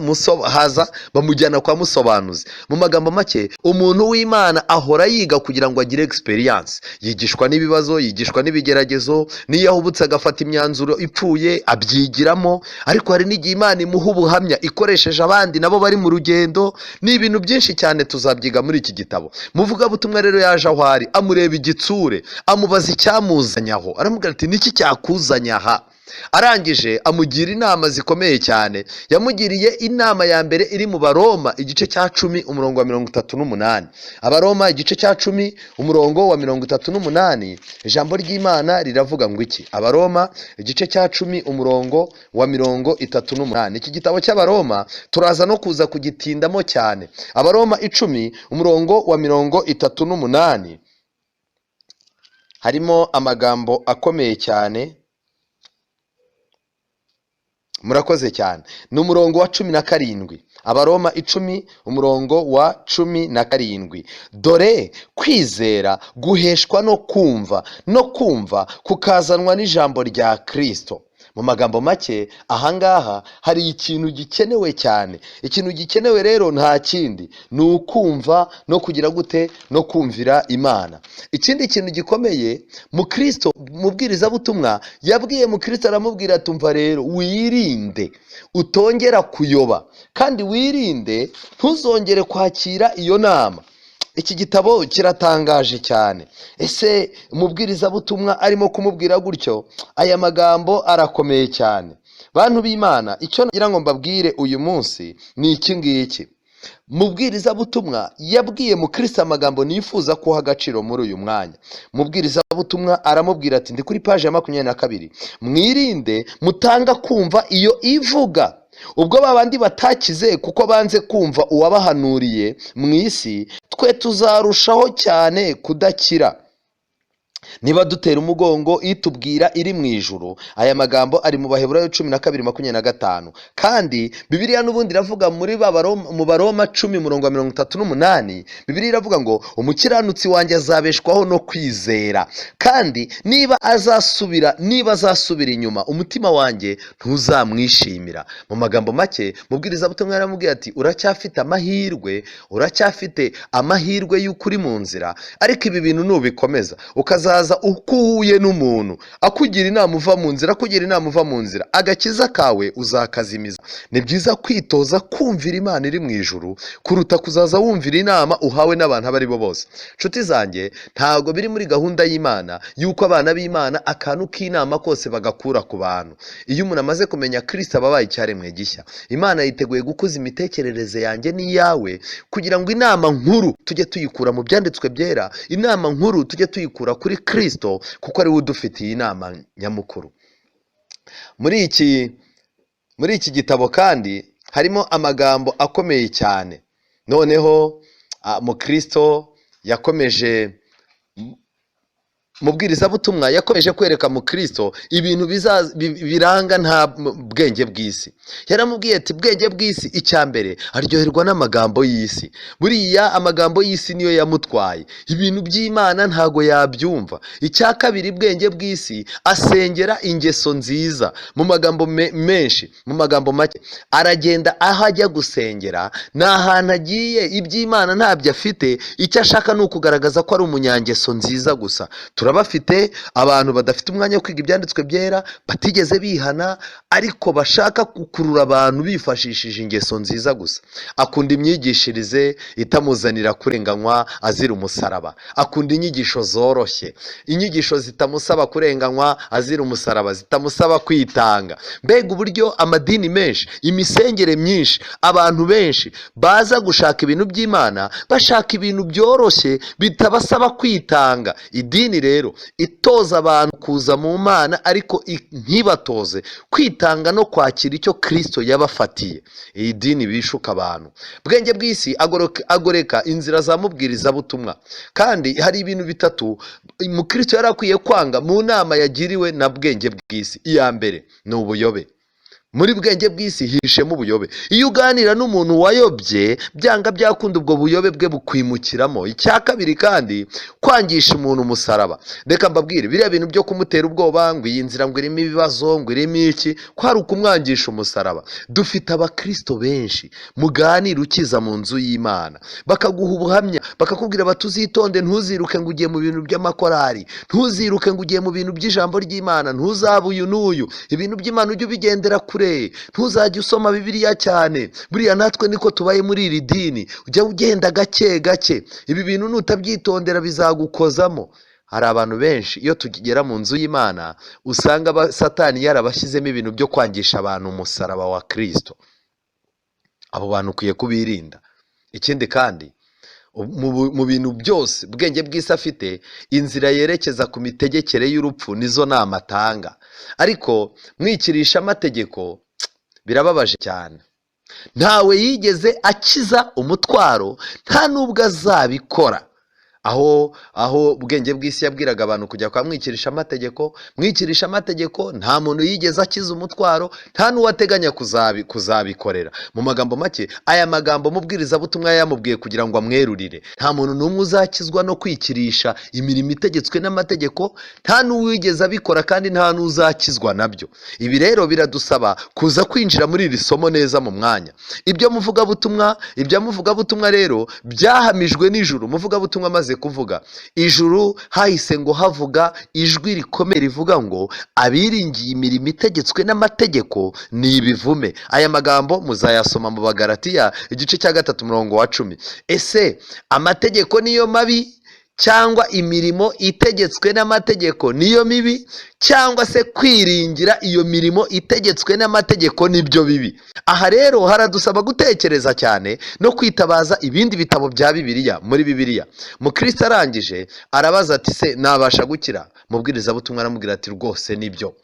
haza Bamujyana kwa musobanuzi. Mu magambo make, umuntu w'Imana ahora yiga kugira ngo agire experience. Yigishwa n'ibibazo, yigishwa n'ibigeragezo, n'iyo ahubutse agafata imyanzuro ipfuye abyigiramo. Ariko hari n'igihe Imana imuha ubuhamya ikoresheje abandi nabo bari mu rugendo. Ni ibintu byinshi cyane, tuzabyiga muri iki gitabo. Muvugabutumwa rero yaje aho ari, amureba igitsure, amubaza icyamuzanye aho, aramubwira ati: "Niki cyakuzanye aha?" Arangije amugira inama zikomeye cyane. Yamugiriye inama ya mbere iri mu Baroma igice cya 10, umurongo wa 38. Abaroma igice cya 10, umurongo wa 38, ijambo ry'Imana riravuga ngo iki? Abaroma igice cya 10, umurongo wa 38. Iki gitabo cy'Abaroma turaza no kuza kugitindamo cyane. Abaroma 10, umurongo wa 38, harimo amagambo akomeye cyane. Murakoze cyane. Ni umurongo wa 17. Abaroma 10, umurongo wa 17: "Dore kwizera guheshwa no kumva, no kumva kukazanwa n'ijambo rya Kirisito." Mu magambo make, ahangaha hari ikintu gikenewe cyane. Ikintu gikenewe rero nta kindi, ni ukumva no kugira gute? No kumvira Imana. Ikindi kintu gikomeye, Mukristo, mubwirizabutumwa yabwiye Mukristo, aramubwira ati: "Umva rero, wirinde utongera kuyoba, kandi wirinde ntuzongere kwakira iyo nama." Iki gitabo kiratangaje cyane. Ese umubwirizabutumwa arimo kumubwira gutyo? Aya magambo arakomeye cyane. Bantu b'Imana, icyo nagira ngo mbabwire uyu munsi ni iki ngiki: Mubwirizabutumwa yabwiye Mukristo amagambo nifuza kuha agaciro muri uyu mwanya. Mubwirizabutumwa aramubwira ati, ndi kuri paji ya 22: "Mwirinde mutanga kumva iyo ivuga. Ubwo babandi batakize kuko banze kumva uwabahanuriye mu isi, twe tuzarushaho cyane kudakira niba dutera umugongo itubwira iri mu ijuru." Aya magambo ari mu Baheburayo 12:25. Kandi Bibiliya n'ubundi iravuga muri ba mu Baroma 10, umurongo wa 38, Bibiliya iravuga ngo: "Umukiranutsi wanjye azabeshwaho no kwizera, kandi niba azasubira inyuma, umutima wanjye ntuzamwishimira." Mu magambo make, mubwirizabutumwa yaramubwiye ati: "Uracyafite amahirwe, uracyafite amahirwe y'uko uri mu nzira, ariko ibi bintu nubikomeza, ukazaza uko uhuye n'umuntu akugira inama uva mu nzira, akugira inama uva mu nzira, agakiza kawe uzakazimiza." Ni byiza kwitoza kumvira Imana iri mu ijuru kuruta kuzaza wumvira inama uhawe n'abantu abo ari bo bose. Nshuti zanjye, ntabwo biri muri gahunda y'Imana y'uko abana b'Imana akantu k'inama kose bagakura ku bantu. Iyo umuntu amaze kumenya Kirisito, aba abaye icyaremwe gishya. Imana yiteguye gukuza imitekerereze yanjye n'iyawe kugira ngo inama nkuru tujye tuyikura mu byanditswe byera, inama nkuru tujye tuyikura kuri Kirisito, kuko ariwe udufitiye inama nyamukuru. Muri iki gitabo kandi harimo amagambo akomeye cyane. Noneho Mukristo yakomeje, mubwirizabutumwa yakomeje kwereka Mukristo ibintu biranga nta bwenge bw'isi. Yaramubwiye ati: "Bwenge bw'isi, icya mbere aryoherwa n'amagambo y'isi." Buriya amagambo y'isi niyo yamutwaye, ibintu by'Imana ntago yabyumva. Icya kabiri, bwenge bw'isi asengera ingeso nziza. Mu magambo menshi, mu magambo make, aragenda aho ajya gusengera ni ahantu agiye, iby'Imana ntabyo afite. Icyo ashaka ni ukugaragaza ko ari umunyangeso nziza gusa. Turabafite, abantu badafite umwanya wo kwiga ibyanditswe byera, batigeze bihana, ariko bashaka gukurura abantu bifashishije ingeso nziza gusa. Akunda imyigishirize itamuzanira kurenganywa azira umusaraba. Akunda inyigisho zoroshye, inyigisho zitamusaba kurenganywa azira umusaraba, zitamusaba kwitanga. Mbega uburyo amadini menshi, imisengere myinshi, abantu benshi baza gushaka ibintu by'Imana, bashaka ibintu byoroshye bitabasaba kwitanga. Idini rero itoza abantu kuza mu Mana, ariko ntibatoze kwitanga no kwakira icyo Kirisito yabafatiye, iyi dini bishuka abantu. Bwenge bw'isi agoreka inzira za mubwirizabutumwa. Kandi hari ibintu bitatu Mukristo yari akwiye kwanga mu nama yagiriwe na bwenge bw'isi. Iya mbere ni ubuyobe. Muri bwenge bw'isi hishemo ubuyobe. Iyo uganira n'umuntu wayobye, byanga byakunda ubwo buyobe bwe bukwimukiramo. Icya kabiri kandi, kwangisha umuntu umusaraba. Reka mbabwire, biriya bintu byo kumutera ubwoba ngo iyi nzira ngo irimo ibibazo, ngo irimo iki, ko hari ukumwangisha umusaraba. Dufite abakristo benshi muganira ukiza mu nzu y'Imana, bakaguha ubuhamya, bakakubwira bati uzitonde, ntuziruke ngo ugiye mu bintu by'amakorari, ntuziruke ngo ugiye mu bintu by'ijambo ry'Imana, ntuzabe uyu n'uyu, ibintu by'Imana ujye ubigendera kure, ntuzajye usoma Bibiliya cyane, buriya natwe niko tubaye muri iri dini, ujya ugenda gake gake, ibi bintu nutabyitondera bizagukozamo. Hari abantu benshi iyo tugera mu nzu y'Imana usanga Satani yarabashyizemo ibintu byo kwangisha abantu umusaraba wa Kristo. Abo bantu ukwiye kubirinda. Ikindi kandi, mu bintu byose ubwenge bw'isi afite, inzira yerekeza ku mitegekere y'urupfu nizo nama atanga. Ariko mwikirisha amategeko birababaje cyane. Ntawe yigeze akiza umutwaro, nta nubwo azabikora. Aho ubwenge bw'isi yabwiraga abantu kujya kwa mwikirisha amategeko, mwikirisha amategeko nta muntu yigeze akiza umutwaro, nta n'uwateganya kuzabikorera. Mu magambo make, aya magambo mubwirizabutumwa yamubwiye kugira ngo amwerurire. Nta muntu n'umwe uzakizwa no kwikirisha imirimo itegetswe n'amategeko, nta n'uwigeze abikora kandi nta n'uzakizwa nabyo. Ibi rero biradusaba kuza kwinjira muri iri somo neza mu mwanya. Ibyo muvugabutumwa, ibyo muvugabutumwa rero byahamijwe n'ijuru. Muvugabutumwa amaze kuvuga, ijuru hahise ngo havuga ijwi rikomeye rivuga ngo abiringiye imirimo itegetswe n'amategeko ni ibivume. Aya magambo muzayasoma mu Bagalatiya igice cya 3 umurongo wa 10. Ese amategeko niyo mabi, cyangwa imirimo itegetswe n'amategeko niyo mibi, cyangwa se kwiringira iyo mirimo itegetswe n'amategeko nibyo bibi? Aha rero haradusaba gutekereza cyane no kwitabaza ibindi bitabo bya Bibiliya. Muri Bibiliya mukristo arangije arabaza ati se nabasha gukira? Mubwirizabutumwa aramubwira ati rwose nibyo,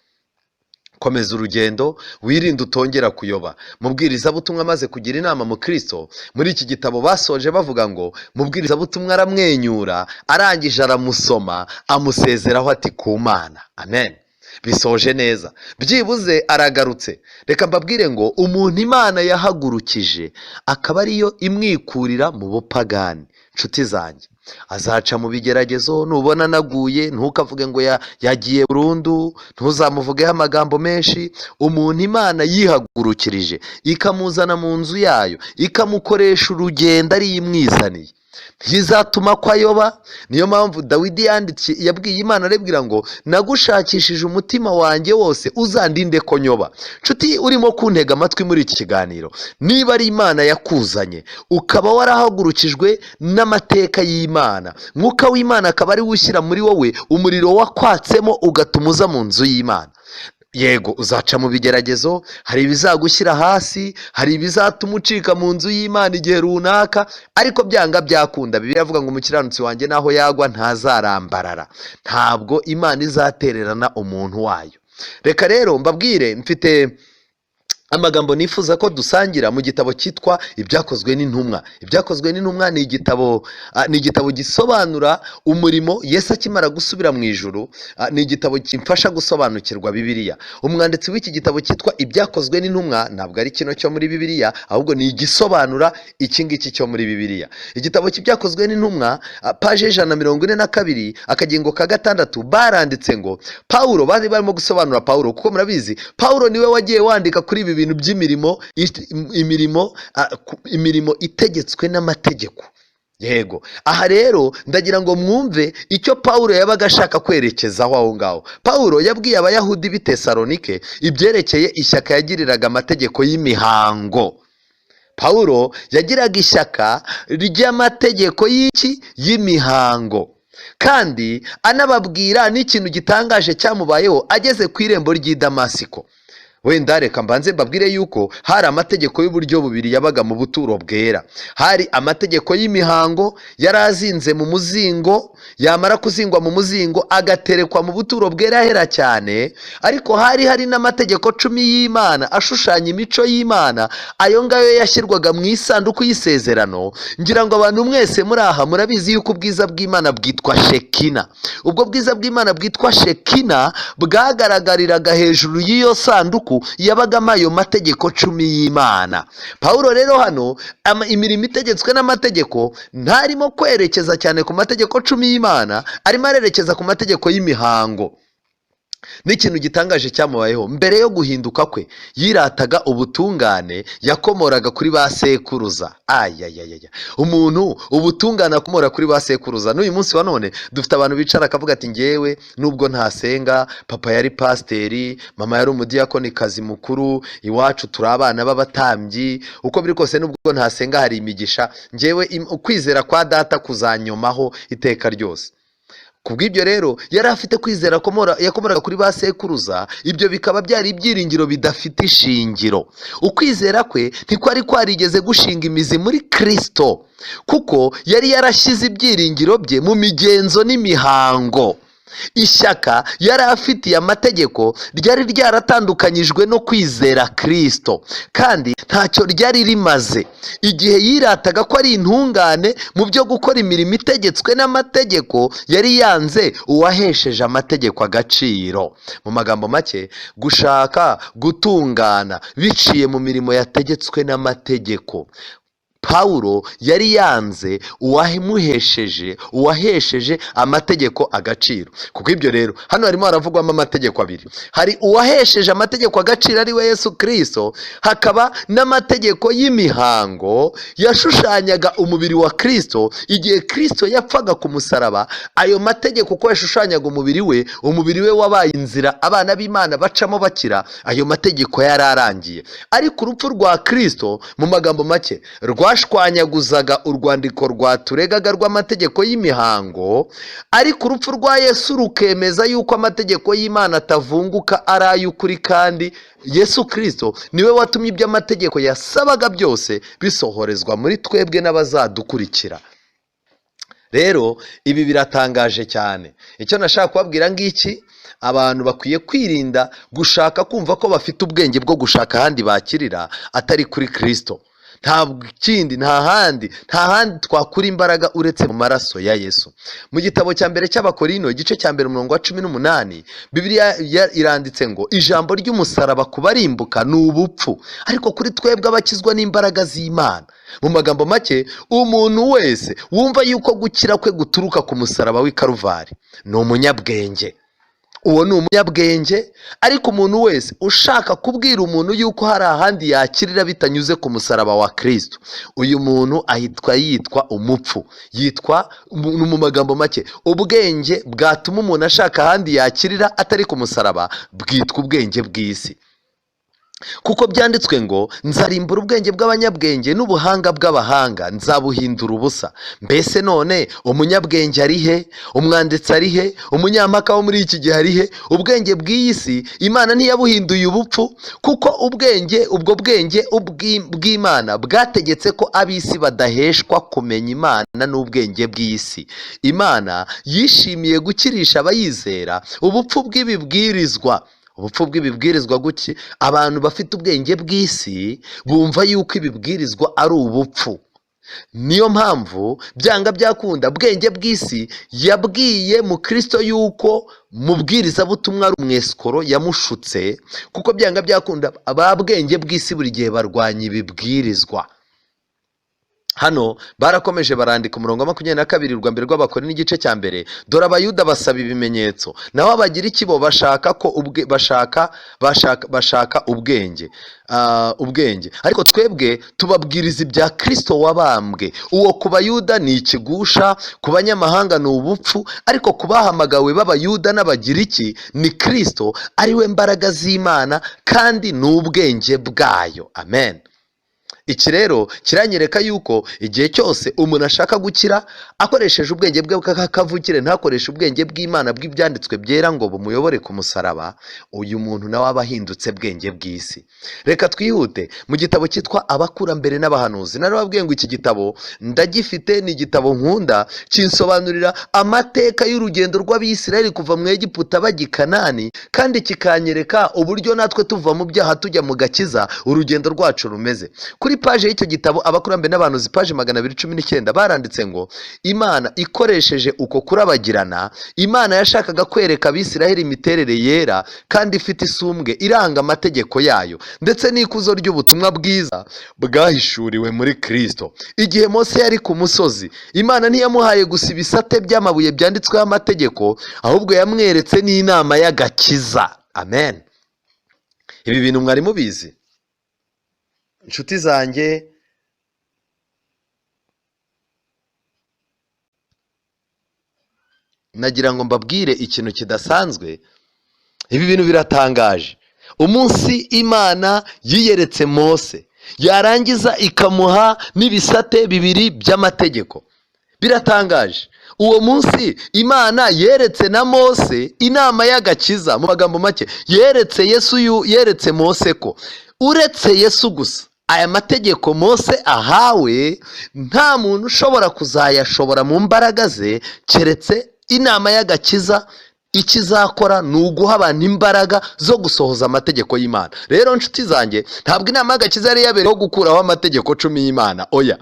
komeza urugendo wirinde utongera kuyoba. Mubwirizabutumwa amaze kugira inama mukristo, muri iki gitabo basoje bavuga ngo mubwirizabutumwa aramwenyura, arangije aramusoma, amusezeraho ati ku Mana. Amen. Bisoje neza, byibuze aragarutse. Reka mbabwire ngo umuntu Imana yahagurukije akaba ariyo imwikurira mu bupagani, nshuti zanjye, azaca mu bigeragezo. Nubona anaguye ntukavuge ngo yagiye burundu, ntuzamuvugeho amagambo menshi. Umuntu Imana yihagurukirije ikamuzana mu nzu yayo, ikamukoresha urugendo ari imwizaniye, ntizatuma ko ayoba. Niyo mpamvu Dawidi yanditse, yabwiye Imana aribwira ngo nagushakishije umutima wanjye wose, uzandinde ko nyoba. Nshuti urimo kuntega amatwi muri iki kiganiro, niba ari Imana yakuzanye ukaba warahagurukijwe n'amateka y'Imana, Mwuka w'Imana akaba ari we ushyira muri wowe umuriro wakwatsemo ugatuma uza mu nzu y'Imana, yego uzaca mu bigeragezo, hari ibizagushyira hasi, hari ibizatuma ucika mu nzu y'Imana igihe runaka, ariko byanga byakunda. Bibiliya iravuga ngo umukiranutsi wanjye naho yagwa ntazarambarara. Ntabwo Imana izatererana umuntu wayo. Reka rero mbabwire, mfite amagambo nifuza ko dusangira mu gitabo cyitwa Ibyakozwe n'Intumwa. Ibyakozwe n'Intumwa ni igitabo gisobanura umurimo Yesu akimara gusubira mu ijuru, ni igitabo kimfasha gusobanukirwa Bibiliya. Umwanditsi w'iki gitabo cyitwa Ibyakozwe n'Intumwa ntabwo ari kino cyo muri Bibiliya, ahubwo ni igisobanura iki ngiki cyo muri Bibiliya. Igitabo cy'Ibyakozwe n'Intumwa, paje 142, akagingo ka 6, baranditse ngo Pawulo, bari barimo gusobanura Pawulo, kuko murabizi Pawulo niwe wagiye wandika kuri ibi bintu by'imirimo, imirimo itegetswe n'amategeko. Yego, aha rero ndagira ngo mwumve icyo Pawulo yabaga ashaka kwerekezaho aho ngaho. Pawulo yabwiye Abayahudi b'i Tesalonike ibyerekeye ishyaka yagiriraga amategeko y'imihango. Pawulo yagiraga ishyaka ry'amategeko y'iki? Y'imihango. Kandi anababwira n'ikintu gitangaje cyamubayeho ageze ku irembo ry'i Damasiko. Wenda reka mbanze mbabwire yuko hari amategeko y'uburyo bubiri yabaga mu buturo bwera. Hari amategeko y'imihango yari azinze mu muzingo, yamara kuzingwa mu muzingo agaterekwa mu buturo bwera hera cyane. Ariko hari n'amategeko 10 y'Imana ashushanya imico y'Imana, ayo ngayo yashyirwaga mu isanduku y'isezerano. Ngira ngo abantu mwese muri aha murabizi yuko ubwiza bw'Imana bwitwa Shekina. Ubwo bwiza bw'Imana bwitwa Shekina bwagaragariraga hejuru y'iyo sanduku, Isanduku yabagamo ayo mategeko 10 y'Imana. Pawulo rero hano imirimo itegetswe n'amategeko ntarimo kwerekeza cyane ku mategeko 10 y'Imana, arimo arerekeza ku mategeko y'imihango. N'ikintu gitangaje cyamubayeho mbere yo guhinduka kwe, yirataga ubutungane yakomoraga kuri ba sekuruza. Ayayayaya, umuntu ubutungane akomora kuri ba sekuruza. N'uyu munsi wa none dufite abantu bicara akavuga ati ngewe nubwo ntasenga, papa yari pasiteri, mama yari umudiyakonikazi mukuru, iwacu turi abana b'abatambyi, uko biri kose nubwo ntasenga hari imigisha, ngewe ukwizera kwa data kuzanyomaho iteka ryose. Kubw'ibyo rero yari afite kwizera yakomoraga kuri ba sekuruza, ibyo bikaba byari ibyiringiro bidafite ishingiro. Ukwizera kwe ntikwari kwarigeze gushinga imizi muri Kristo, kuko yari yarashyize ibyiringiro bye mu migenzo n'imihango. Ishyaka yari afitiye amategeko ryari ryaratandukanyijwe no kwizera Kristo, kandi ntacyo ryari rimaze. Igihe yirataga ko ari intungane mu byo gukora imirimo itegetswe n'amategeko, yari yanze uwahesheje amategeko agaciro. Mu magambo make, gushaka gutungana biciye mu mirimo yategetswe n'amategeko, Pawulo yari yanze uwahesheje amategeko agaciro. Kuko ibyo rero hano harimo haravugwamo amategeko abiri. Hari uwahesheje amategeko agaciro ari we Yesu Kristo, hakaba n'amategeko y'imihango yashushanyaga umubiri wa Kristo. Igihe Kristo yapfaga ku musaraba, ayo mategeko uko yashushanyaga umubiri we, umubiri we wabaye inzira abana b'Imana bacamo bakira, ayo mategeko yari arangiye. Ariko urupfu rwa Kristo, mu magambo make, rwashwanyaguzaga urwandiko rwaturegaga rw'amategeko y'imihango, ariko urupfu rwa Yesu rukemeza yuko amategeko y'Imana atavunguka, ari ay'ukuri, kandi Yesu Kristo niwe watumye ibyo amategeko yasabaga byose bisohorezwa muri twebwe n'abazadukurikira. Rero ibi biratangaje cyane. Icyo nashaka kubabwira ngiki, abantu bakwiye kwirinda gushaka kumva ko bafite ubwenge bwo gushaka ahandi bakirira atari kuri Kristo. Nta kindi, nta handi twakura imbaraga uretse mu maraso ya Yesu. Mu gitabo cya mbere cy'Abakorino, igice cya mbere, umurongo wa 18, Bibiliya iranditse ngo ijambo ry'umusaraba kubarimbuka ni ubupfu, ariko kuri twebwe abakizwa n'imbaraga z'Imana. Mu magambo make, umuntu wese wumva yuko gukira kwe guturuka ku musaraba w'i Karuvari ni umunyabwenge. Uwo ni umunyabwenge. Ariko umuntu wese ushaka kubwira umuntu yuko hari ahandi yakirira bitanyuze ku musaraba wa Kristo, uyu muntu ahitwa yitwa umupfu. Yitwa mu magambo make, ubwenge bwatuma umuntu ashaka ahandi yakirira atari ku musaraba bwitwa ubwenge bw'isi. Kuko byanditswe ngo nzarimbura ubwenge bw'abanyabwenge n'ubuhanga bw'abahanga nzabuhindura ubusa. Mbese none umunyabwenge ari he? Umwanditsi ari he? Umunyampaka wo muri iki gihe ari he? Ubwenge bw'iyi si Imana ntiyabuhinduye ubupfu, kuko ubwenge ubwo bwenge bw'Imana bwategetse ko ab'isi badaheshwa kumenya Imana n'ubwenge bw'isi. Imana yishimiye gukirisha abayizera ubupfu bw'ibibwirizwa. Ubupfu bw'ibibwirizwa guki? Abantu bafite ubwenge bw'isi bumva yuko ibibwirizwa ari ubupfu. Niyo mpamvu byanga byakunda bwenge bw'isi yabwiye mu Kristo yuko mubwirizabutumwa ari umwesikoro yamushutse, kuko byanga byakunda aba bwenge bw'isi buri gihe barwanya ibibwirizwa. Hano barakomeje barandika umurongo wa 22, urwa mbere rw'Abakorinto n'igice cya mbere. Dore Abayuda basaba ibimenyetso, naho Abagiriki bo bashaka ko bashaka ubwenge, ubwenge. Ariko twebwe tubabwiriza ibya Kristo wabambwe. Uwo ku Bayuda ni ikigusha, ku banyamahanga ni ubupfu, ariko ku bahamagawe b'Abayuda n'Abagiriki ni Kristo, ari we mbaraga z'Imana kandi ni ubwenge bwayo. Amen. Iki rero kiranyereka yuko igihe cyose umuntu ashaka gukira akoresheje ubwenge bwe bw'akavukire, ntakoreshe ubwenge bw'Imana bw'ibyanditswe byera ngo bumuyobore ku musaraba, uyu muntu nawe aba ahindutse bwenge bw'isi. Reka twihute mu gitabo cyitwa Abakurambere n'Abahanuzi. Narababwiye ngo iki gitabo ndagifite, ni igitabo nkunda, kinsobanurira amateka y'urugendo rw'Abisirayeli kuva mu Egiputa bajya i Kanani, kandi kikanyereka uburyo natwe tuva mu byaha tujya mu gakiza urugendo rwacu rumeze. Kuri Kuri paje y'icyo gitabo Abakurambere n'Abahanuzi, paje 219, baranditse ngo Imana ikoresheje uko kurabagirana, Imana yashakaga kwereka Abisiraheli imiterere yera kandi ifite isumbwe iranga amategeko yayo, ndetse n'ikuzo ry'ubutumwa bwiza bwahishuriwe muri Kristo. Igihe Mose yari ku musozi, Imana ntiyamuhaye gusa ibisate by'amabuye byanditsweho amategeko, ahubwo yamweretse n'inama y'agakiza. Amen. Ibi bintu mwari mubizi, inshuti zanjye? Nagira ngo mbabwire ikintu kidasanzwe. Ibi bintu biratangaje. Umunsi Imana yiyeretse Mose, yarangiza ikamuha n'ibisate bibiri by'amategeko. Biratangaje. Uwo munsi Imana yeretse na Mose inama y'agakiza. Mu magambo make, yeretse Yesu, yeretse Mose ko uretse Yesu gusa, aya mategeko Mose ahawe nta muntu ushobora kuzayashobora mu mbaraga ze, keretse inama y'agakiza. Ikizakora ni uguha abantu imbaraga zo gusohoza amategeko y'Imana. Rero nshuti zanjye, ntabwo inama y'agakiza yari yabereyeho gukuraho amategeko 10 y'Imana. Oya.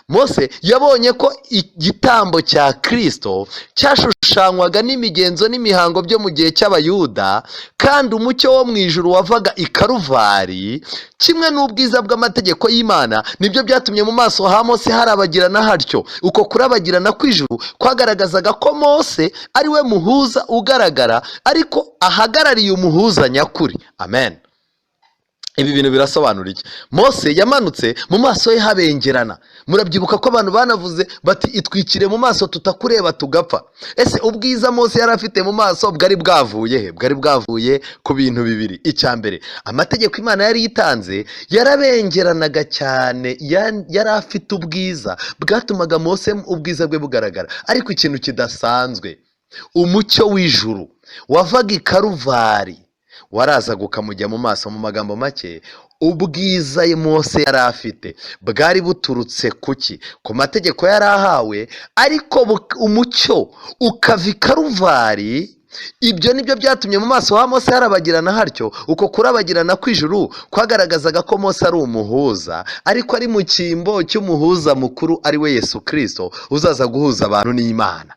Mose yabonye ko igitambo cya Kristo cyashushanywaga n'imigenzo n'imihango byo mu gihe cy'Abayuda, kandi umucyo wo mu ijuru wavaga i Karuvari, kimwe n'ubwiza bw'amategeko y'Imana, nibyo byatumye mu maso ha Mose harabagirana hatyo. Uko kurabagirana kw'ijuru kwagaragazaga ko Mose ari we muhuza ugaragara, ariko ahagarariye umuhuza nyakuri. Amen. Ibi bintu birasobanura iki? Mose yamanutse mu maso ye habengerana. Murabyibuka ko abantu banavuze bati itwikire mu maso tutakureba tugapfa. Ese ubwiza Mose yari afite mu maso bwari bwavuye he? Bwari bwavuye ku bintu bibiri. Icya mbere, amategeko Imana yari yitanze yarabengeranaga cyane, yari afite ubwiza bwatumaga Mose ubwiza bwe bugaragara. Ariko ikintu kidasanzwe, umucyo w'ijuru wavaga i Karuvari warazaga ukamujya mu maso. Mu magambo make, ubwiza Mose yari afite bwari buturutse kuki? Ku mategeko yari ahawe, ariko umucyo ukava i Karuvari. Ibyo nibyo byatumye mu maso ha Mose harabagirana hatyo. Uko kurabagirana kw'ijuru kwagaragazaga ko Mose ari umuhuza, ariko ari mu cyimbo cy'umuhuza mukuru, ari we Yesu Kristo, uzaza guhuza abantu n'Imana.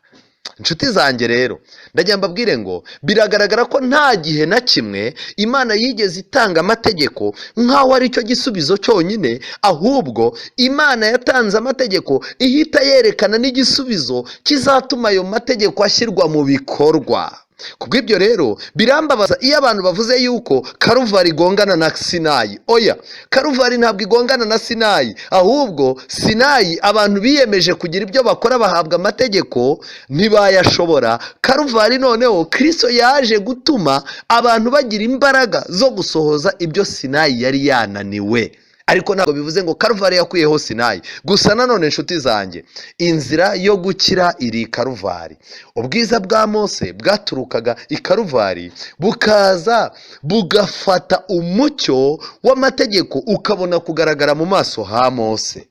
Inshuti zanjye rero, ndagira mbabwire ngo biragaragara ko nta gihe na kimwe Imana yigeze itanga amategeko nk'aho ari cyo gisubizo cyonyine, ahubwo Imana yatanze amategeko ihita yerekana n'igisubizo kizatuma ayo mategeko ashyirwa mu bikorwa. Kubw'ibyo rero birambabaza iyo abantu bavuze yuko Karuvari igongana na Sinayi. Oya, Karuvari ntabwo igongana na Sinayi, ahubwo Sinayi abantu biyemeje kugira ibyo bakora bahabwa amategeko ntibayashobora. Karuvari noneho Kristo yaje gutuma abantu bagira imbaraga zo gusohoza ibyo Sinayi yari yananiwe. Ariko ntabwo bivuze ngo Karuvari yakuyeho Sinayi. Gusa nanone inshuti zanjye, inzira yo gukira iri i Karuvari. Ubwiza bwa Mose bwaturukaga i Karuvari, bukaza bugafata umucyo w'amategeko ukabona kugaragara mu maso ha Mose.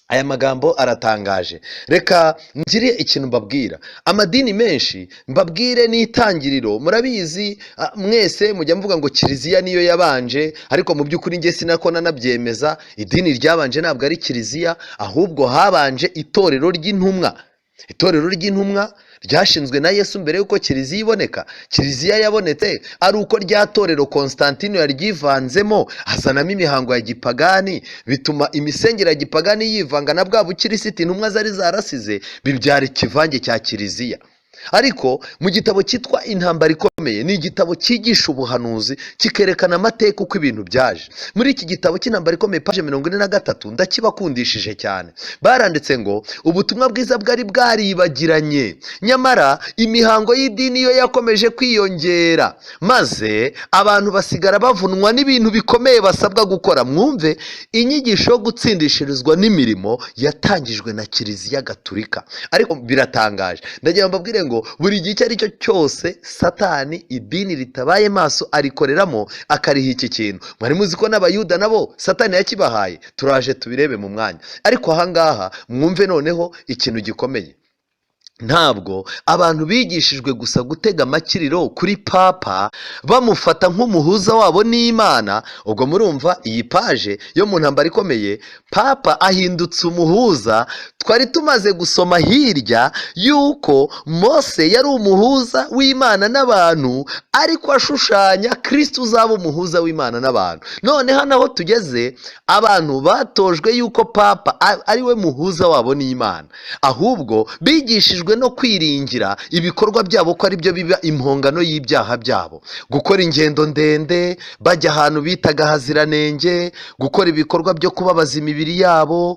Aya magambo aratangaje. Reka ngire ikintu mbabwira. Amadini menshi, mbabwire n'itangiriro, murabizi mwese mujya muvuga ngo Kiliziya niyo yabanje, ariko mu by'ukuri njye sinako nanabyemeza. Idini ryabanje ntabwo ari Kiliziya, ahubwo habanje itorero ry'intumwa. Itorero ry'intumwa ryashinzwe na Yesu mbere y'uko Kiliziya iboneka. Kiliziya yabonetse ari uko rya torero Konstantino yaryivanzemo, azanamo imihango ya gipagani, bituma imisengere ya gipagani yivanga na bwa bukirisiti intumwa zari zarasize, bibyara ikivange cya Kiliziya. Ariko mu gitabo cyitwa Intambara Ikomeye, ni igitabo cyigisha ubuhanuzi, kikerekana amateka uko ibintu byaje. Muri iki gitabo cy'Intambara Ikomeye, paje 43, ndakibakundishije cyane. Baranditse ngo ubutumwa bwiza bwari bwaribagiranye, nyamara imihango y'idini yo yakomeje kwiyongera, maze abantu basigara bavunwa n'ibintu bikomeye basabwa gukora. Mwumve, inyigisho yo gutsindishirizwa n'imirimo yatangijwe na Kiliziya Gatulika. Ariko biratangaje, ndagira ngo mbabwire ngo buri gihe icyo ari cyo cyose Satani idini ritabaye maso arikoreramo akariha iki kintu. Mwari muzi ko n'Abayuda nabo Satani yakibahaye? Turaje tubirebe mu mwanya. Ariko ahangaha mwumve noneho ikintu gikomeye. Ntabwo abantu bigishijwe gusa gutega amakiriro kuri papa bamufata nk'umuhuza wabo n'Imana. Ubwo murumva iyi paje yo mu ntambara ikomeye, papa ahindutse umuhuza. Twari tumaze gusoma hirya yuko Mose yari umuhuza w'Imana n'abantu, ariko ashushanya Kristo uzaba umuhuza w'Imana n'abantu. None hano aho tugeze, abantu batojwe yuko papa ari we muhuza wabo n'Imana, ahubwo bigishijwe no kwiringira ibikorwa byabo ko ari byo biba impongano y'ibyaha byabo, gukora ingendo ndende bajya ahantu bitaga haziranenge, gukora ibikorwa byo kubabaza imibiri yabo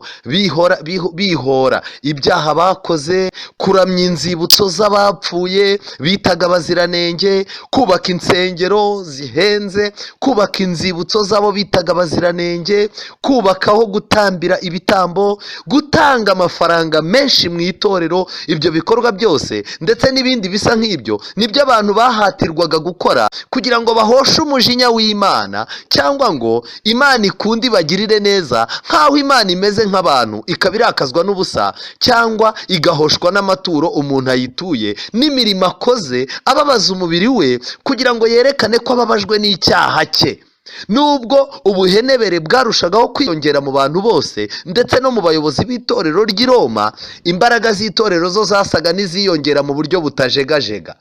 bihora ibyaha bakoze, kuramya inzibutso z'abapfuye bitaga abaziranenge, kubaka insengero zihenze, kubaka inzibutso z'abo bitaga abaziranenge, kubaka aho gutambira ibitambo, gutanga amafaranga menshi mu itorero. Ibyo bikorwa byose ndetse n'ibindi bisa nk'ibyo nibyo abantu bahatirwaga gukora kugira ngo bahoshe umujinya w'Imana, cyangwa ngo Imana ikunde ibagirire neza, nk'aho Imana imeze nk'abantu ikaba irakazwa n'ubusa, cyangwa igahoshwa n'amaturo umuntu ayituye n'imirimo akoze ababaza umubiri we kugira ngo yerekane ko ababajwe n'icyaha cye. Nubwo ubuhenebere bwarushagaho kwiyongera mu bantu bose ndetse no mu bayobozi b'itorero ry'i Roma, imbaraga z'itorero zo zasaga n'iziyongera mu buryo butajegajega.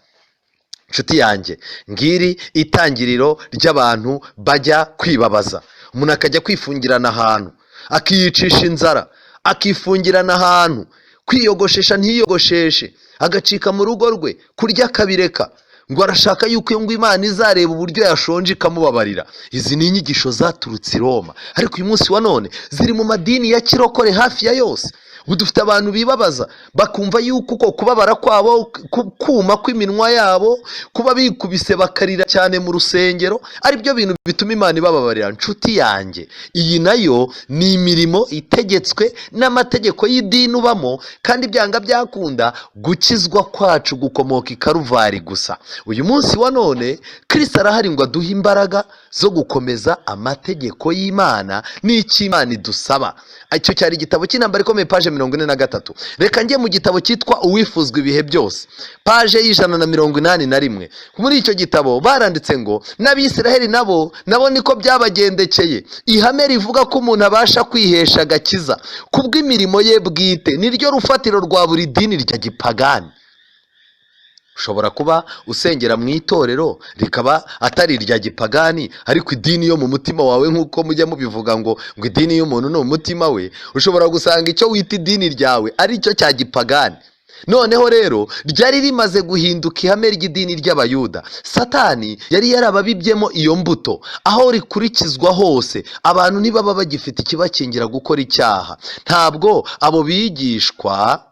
Inshuti yanjye, ngiri itangiriro ry'abantu bajya kwibabaza. Umuntu akajya kwifungirana ahantu, akiyicisha inzara, akifungirana ahantu, kwiyogoshesha ntiyiyogosheshe, agacika mu rugo rwe, kurya akabireka, ngo arashaka yuko ngo Imana izareba uburyo yashonje ikamubabarira. Izi ni inyigisho zaturutse i Roma, ariko uyu munsi wa none ziri mu madini ya kirokore hafi ya yose. Ubu dufite abantu bibabaza bakumva yuko uko kubabara kwabo, kuma kw'iminwa yabo, kuba bikubise bakarira cyane mu rusengero, ari byo bintu bituma Imana ibababarira. Nshuti yanjye, iyi nayo ni imirimo itegetswe n'amategeko y'idini ubamo, kandi byanga byakunda gukizwa kwacu gukomoka i Karuvari gusa. Uyu munsi wa none Kristo arahari ngo aduhe imbaraga zo gukomeza amategeko y'Imana n'icyo Imana idusaba. Icyo cyari igitabo cy'intambara ikomeye, paje 43. Reka njye mu gitabo cyitwa Uwifuzwa ibihe byose, paje y'181. Muri icyo gitabo baranditse ngo n'Abisiraheli nabo niko byabagendekeye. Ihame rivuga ko umuntu abasha kwihesha agakiza kubw'imirimo ye bwite niryo rufatiro rwa buri dini rya gipagani. Ushobora kuba usengera mu itorero rikaba atari irya gipagani, ariko idini yo mu mutima wawe, nk'uko mujya mubivuga ngo idini y'umuntu ni umutima we, ushobora gusanga icyo wita idini ryawe ari cyo cya gipagani. Noneho rero ryari rimaze guhinduka ihame ry'idini ry'Abayuda. Satani yari yarababibyemo iyo mbuto. Aho rikurikizwa hose, abantu ntibaba bagifite ikibakingira gukora icyaha. Ntabwo abo bigishwa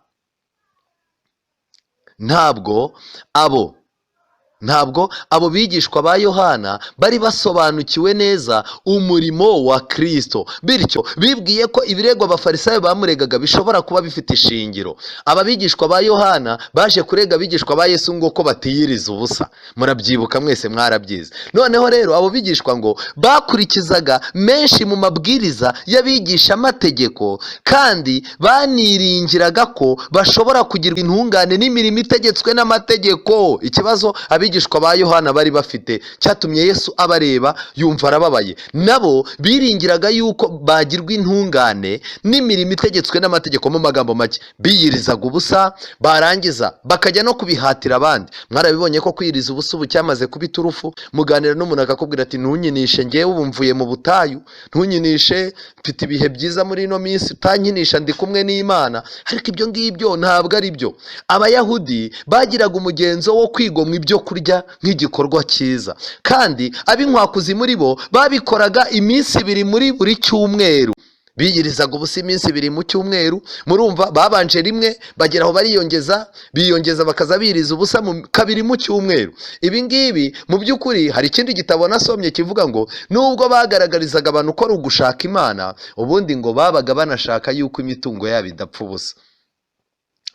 ntabwo abo bigishwa ba Yohana bari basobanukiwe neza umurimo wa Kristo, bityo bibwiye ko ibirego Abafarisayo bamuregaga bishobora kuba bifite ishingiro. Aba bigishwa ba Yohana baje kurega abigishwa ba Yesu ngo ko batiyiriza ubusa, murabyibuka mwese mwarabyize. Noneho rero abo bigishwa ngo bakurikizaga menshi mu mabwiriza y'abigishamategeko, kandi baniringiraga ko bashobora kugirwa intungane n'imirimo itegetswe n'amategeko. Ikibazo abigishwa ba Yohana bari bafite cyatumye Yesu abareba yumva arababaye. Nabo biringiraga yuko bagirwa intungane n'imirimo itegetswe n'amategeko. Mu magambo make, biyirizaga ubusa, barangiza bakajya no kubihatira abandi. Mwarabibonye ko kwiyiriza ubusa ubu cyamaze kuba iturufu. Muganira n'umuntu akakubwira ati ntunyinishe, ngewe ubu mvuye mu butayu, ntunyinishe, mfite ibihe byiza muri ino minsi, utanyinisha, ndi kumwe n'Imana. Ariko ibyo ngibyo ntabwo ari byo. Abayahudi bagiraga umugenzo wo kwigomwa ibyo kurya nk'igikorwa cyiza, kandi ab'inkwakuzi muri bo babikoraga iminsi ibiri muri buri cyumweru. Biyirizaga ubusa iminsi ibiri mu cyumweru. Murumva babanje rimwe, bagera aho bariyongeza, biyongeza, bakaza biriza ubusa kabiri mu cyumweru. Ibi ngibi mu by'ukuri, hari ikindi gitabo nasomye kivuga ngo nubwo bagaragarizaga abantu ko ari ugushaka Imana, ubundi ngo babaga banashaka yuko imitungo yabo idapfa ubusa.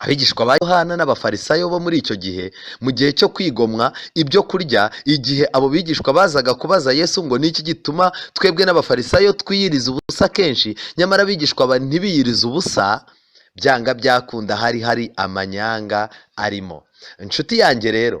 Abigishwa ba Yohana n'Abafarisayo bo muri icyo gihe, mu gihe cyo kwigomwa ibyo kurya, igihe abo bigishwa bazaga kubaza Yesu ngo niki gituma twebwe n'Abafarisayo twiyiriza ubusa kenshi, nyamara abigishwa ntibiyirize ubusa, Byanga byakunda hari hari amanyanga arimo. Inshuti yanjye rero,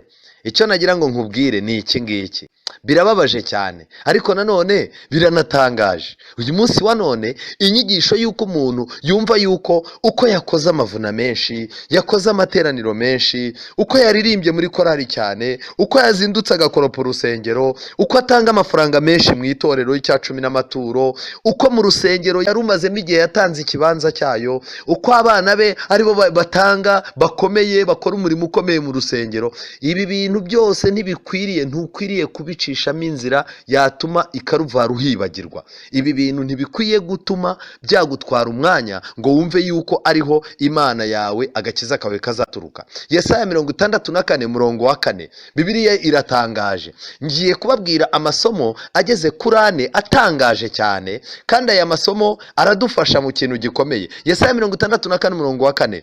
icyo nagira ngo nkubwire ni iki ngiki: birababaje cyane, ariko nanone biranatangaje. Uyu munsi wa none, inyigisho y'uko umuntu yumva yuko uko yakoze amavuna menshi, yakoze amateraniro menshi, uko yaririmbye muri korali cyane, uko yazindutse agakoropa urusengero, uko atanga amafaranga menshi mu itorero y'icya cumi n'amaturo, uko mu rusengero yari umazemo igihe yatanze ikibanza cyayo, uko abana be aribo batanga bakomeye, bakora umurimo ukomeye mu rusengero, ibi bintu byose ntibikwiriye. Ntukwiriye kubicishamo inzira yatuma ikaruvari uhibagirwa. Ibi bintu ntibikwiye gutuma byagutwara umwanya ngo wumve yuko ariho Imana yawe, agakiza kawe kazaturuka. Yesaya 64 murongo wa 4, Bibiliya iratangaje. Ngiye kubabwira amasomo ageze kuri ane atangaje cyane, kandi aya masomo aradufasha mu kintu gikomeye. Yesaya 64 murongo wa 4: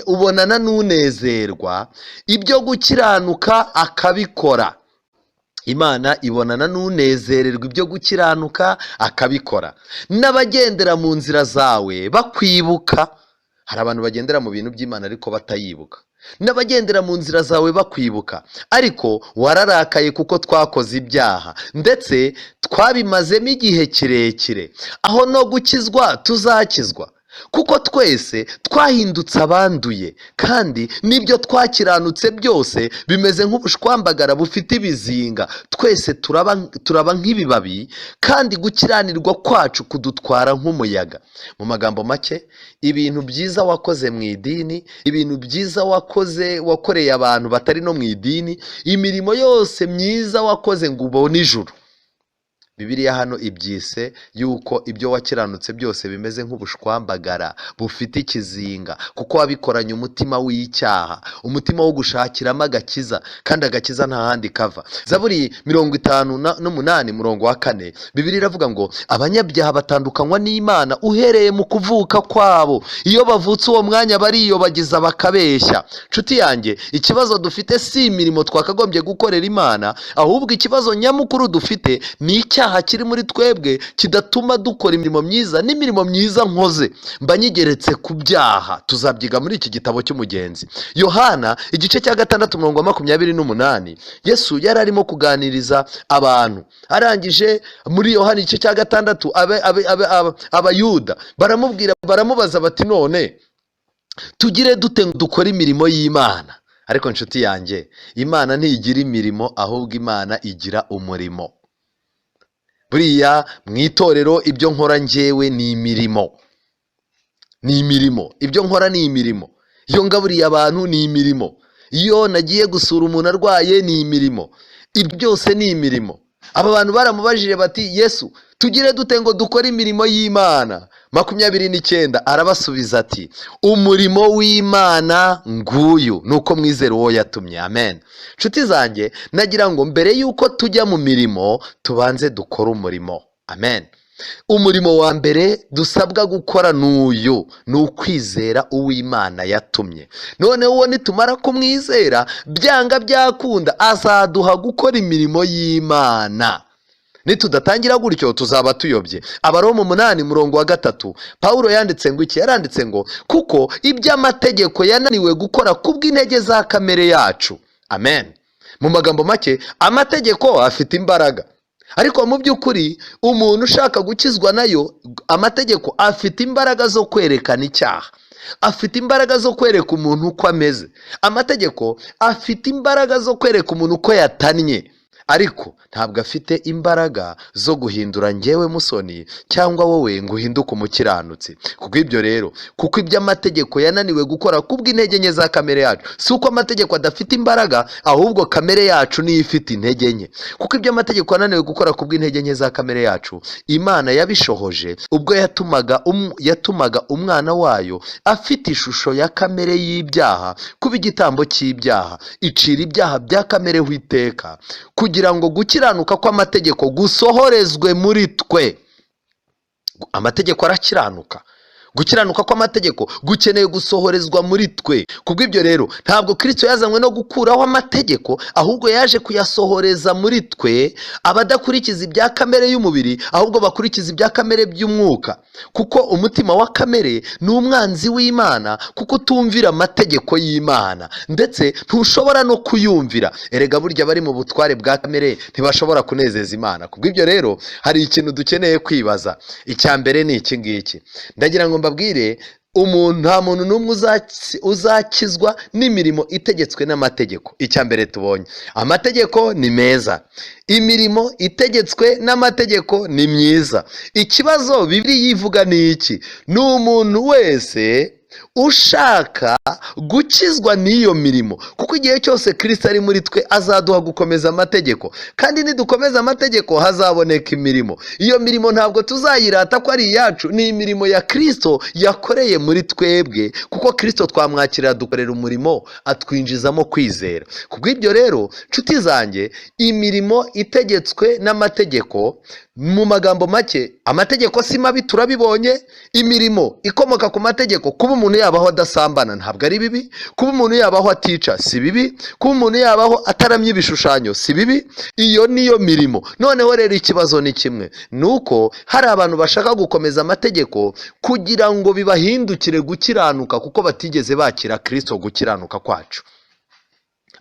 Ubonana n'unezerwa ibyo gukiranuka akabikora. Imana ibonana n'unezererwa ibyo gukiranuka akabikora, n'abagendera mu nzira zawe bakwibuka. Hari abantu bagendera mu bintu by'Imana ariko batayibuka. N'abagendera mu nzira zawe bakwibuka. Ariko wararakaye kuko twakoze ibyaha, ndetse twabimazemo igihe kirekire. Aho no gukizwa tuzakizwa? Kuko twese twahindutse abanduye, kandi n'ibyo twakiranutse byose bimeze nk'ubushwambagara bufite ibizinga. Twese turaba nk'ibibabi, kandi gukiranirwa kwacu kudutwara nk'umuyaga. Mu magambo make, ibintu byiza wakoze mu idini, ibintu byiza wakoze, wakoreye abantu batari no mu idini, imirimo yose myiza wakoze ngo ubone ijuru, Bibiliya hano ibyise yuko ibyo wakiranutse byose bimeze nk'ubushwambagara bufite ikizinga, kuko wabikoranye umutima w'icyaha, umutima wo gushakiramo agakiza, kandi agakiza nta handi kava. Zaburi 58 murongo wa 4, Bibiliya iravuga ngo: "Abanyabyaha batandukanywa n'Imana uhereye mu kuvuka kwabo. Iyo bavutse uwo mwanya bariyobagiza bakabeshya." Nshuti yanjye, ikibazo dufite si imirimo twakagombye gukorera Imana, ahubwo ikibazo nyamukuru dufite ni icyaha kiri muri twebwe kidatuma dukora imirimo myiza. N'imirimo myiza nkoze mba nyigeretse ku byaha. Tuzabyiga muri iki gitabo cy'umugenzi. Yohana igice cya 6 umurongo wa 28, Yesu yari arimo kuganiriza abantu. Arangije muri Yohana igice cya 6, Abayuda baramubwira, baramubaza bati: "None tugire dute ngo dukore imirimo y'Imana?" Ariko nshuti yanjye, Imana ntigira imirimo, ahubwo Imana igira umurimo. Buriya mu itorero ibyo nkora njyewe ni imirimo, ni imirimo. Ibyo nkora ni imirimo. Iyo ngaburiye abantu ni imirimo. Iyo nagiye gusura umuntu arwaye ni imirimo. Ibyo byose ni imirimo. Aba bantu baramubajije bati: "Yesu, tugire dute ngo dukore imirimo y'Imana?" 29, arabasubiza ati: "Umurimo w'Imana nguyu, ni uko mwizera uwo yatumye." Amen. Nshuti zanjye, nagira ngo mbere y'uko tujya mu mirimo tubanze dukore umurimo. Amen. Umurimo wa mbere dusabwa gukora ni uyu: ni ukwizera uw'Imana yatumye. Noneho uwo nitumara kumwizera, byanga byakunda azaduha gukora imirimo y'Imana. Nitudatangira gutyo tuzaba tuyobye. Abaroma 8 murongo wa 3, Pawulo yanditse ngo iki? Yaranditse ngo: "Kuko iby'amategeko yananiwe gukora kubw'intege za kamere yacu." Amen. Mu magambo make, amategeko afite imbaraga, ariko mu by'ukuri umuntu ushaka gukizwa nayo, amategeko afite imbaraga zo kwerekana icyaha, afite imbaraga zo kwereka umuntu uko ameze, amategeko afite imbaraga zo kwereka umuntu uko yatannye, ariko ntabwo afite imbaraga zo guhindura njyewe Musoni cyangwa wowe ngo uhinduke umukiranutsi. Kubw'ibyo rero, kuko iby'amategeko yananiwe gukora kubw'intege nke za kamere yacu, si uko amategeko adafite imbaraga, ahubwo kamere yacu niyo ifite intege nke. Kuko iby'amategeko yananiwe gukora kubw'intege nke za kamere yacu, Imana yabishohoje ubwo yatumaga umwana wayo afite ishusho ya kamere y'ibyaha kuba igitambo cy'ibyaha, icira ibyaha bya kamere iteka, kugira ngo gukiranuka kw'amategeko gusohorezwe muri twe. Amategeko arakiranuka. Gukiranuka kw'amategeko gukeneye gusohorezwa muri twe. Kubw'ibyo rero ntabwo Kristo yazanywe no gukuraho amategeko, ahubwo yaje kuyasohoreza muri twe, abadakurikiza ibya kamere y'umubiri, ahubwo bakurikiza ibya kamere by'umwuka. Kuko umutima wa kamere ni umwanzi w'Imana, kuko utumvira amategeko y'Imana, ndetse ntushobora no kuyumvira. Erega burya bari mu butware bwa kamere ntibashobora kunezeza Imana. Kubw'ibyo rero hari ikintu dukeneye kwibaza. Icya mbere ni iki ngiki, ndagira ngo mbabwire, umuntu nta muntu n'umwe uzakizwa n'imirimo itegetswe n'amategeko. Icya mbere tubonye, amategeko ni meza, imirimo itegetswe n'amategeko ni myiza. Ikibazo Bibiliya ivuga ni iki? Ni umuntu wese ushaka gukizwa n'iyo mirimo, kuko igihe cyose Kristo ari muri twe azaduha gukomeza amategeko, kandi nidukomeza amategeko hazaboneka imirimo. Iyo mirimo ntabwo tuzayirata ko ari iyacu, ni imirimo ya Kristo yakoreye muri twebwe, kuko Kristo twamwakirira dukorera umurimo, atwinjizamo kwizera. Kubw'ibyo rero nshuti zanjye, imirimo itegetswe n'amategeko, mu magambo make, amategeko si mabi, turabibonye. Imirimo ikomoka ku mategeko, kuba umuntu yabaho adasambana ntabwo ari bibi, kuba umuntu yabaho atica si bibi, kuba umuntu yabaho ataramya ibishushanyo si bibi. Iyo niyo mirimo. Noneho rero ikibazo ni kimwe, ni uko hari abantu bashaka gukomeza amategeko kugira ngo bibahindukire gukiranuka, kuko batigeze bakira Kristo gukiranuka kwacu.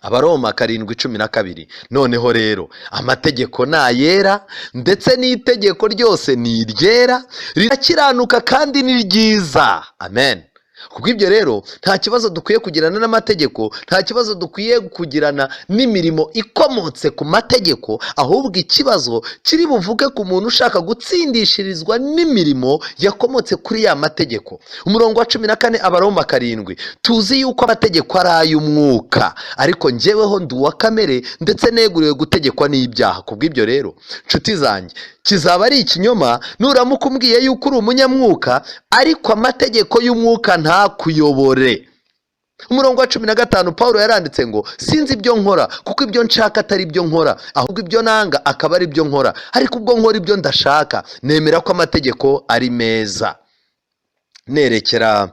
Abaroma 7:12. Noneho rero amategeko ni ayera, ndetse n'itegeko ryose ni iryera, rirakiranuka kandi ni ryiza. Amen. Kubw'ibyo rero nta kibazo dukwiye kugirana n'amategeko, nta kibazo dukwiye kugirana n'imirimo ikomotse ku mategeko, ahubwo ikibazo kiri buvuge ku muntu ushaka gutsindishirizwa n'imirimo yakomotse kuri ya mategeko. Umurongo wa 14, Abaroma 7: tuzi yuko amategeko ari ay'umwuka, ariko njyeweho ndi uwa kamere, ndetse neguriwe gutegekwa n'ibyaha. Kubw'ibyo rero nshuti zanjye, kizaba ari ikinyoma nuramuka umbwiye yuko uri umunyamwuka, ariko amategeko y'umwuka ntakuyobore. Umurongo wa 15, Paul yaranditse ngo sinzi ibyo nkora, kuko ibyo nshaka atari ibyo nkora, ahubwo ibyo nanga akaba ari byo nkora. Ariko ubwo nkora ibyo ndashaka, nemera ko amategeko ari meza. Nerekera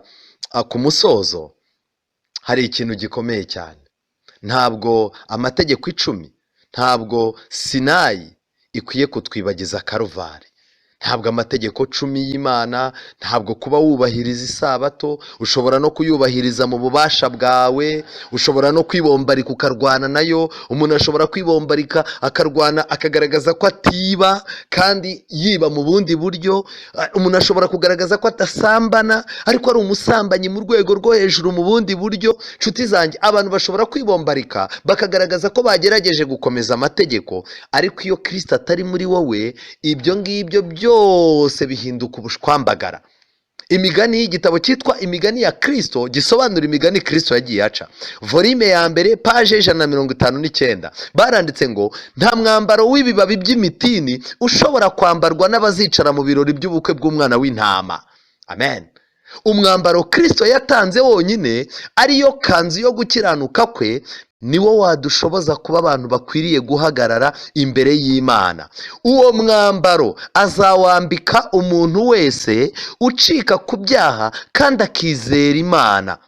ku musozo, hari ikintu gikomeye cyane. Ntabwo amategeko 10, ntabwo Sinayi ikwiye kutwibagiza Karuvari. Ntabwo amategeko 10 y'Imana, ntabwo kuba wubahiriza isabato, ushobora no kuyubahiriza mu bubasha bwawe, ushobora no kwibombarika ukarwana nayo. Umuntu ashobora kwibombarika akarwana, akagaragaza ko atiba kandi yiba mu bundi buryo. Umuntu ashobora kugaragaza ko adasambana ariko ari umusambanyi mu rwego rwo hejuru mu bundi buryo. Nshuti zanjye, abantu bashobora kwibombarika bakagaragaza ko bagerageje gukomeza amategeko, ariko iyo Kristo atari muri wowe, ibyo ngibyo byose bihinduka ubushwambagara. Imigani, y'igitabo cyitwa Imigani ya Kristo, gisobanura imigani Kristo yagiye aca, volume ya 1, page 159, baranditse ngo nta mwambaro w'ibibabi by'imitini ushobora kwambarwa n'abazicara mu birori by'ubukwe bw'umwana w'intama. Amen. Umwambaro Kristo yatanze wonyine, ariyo kanzu yo gukiranuka kwe, niwo wadushoboza kuba abantu bakwiriye guhagarara imbere y'Imana. Uwo mwambaro azawambika umuntu wese ucika ku byaha kandi akizera Imana.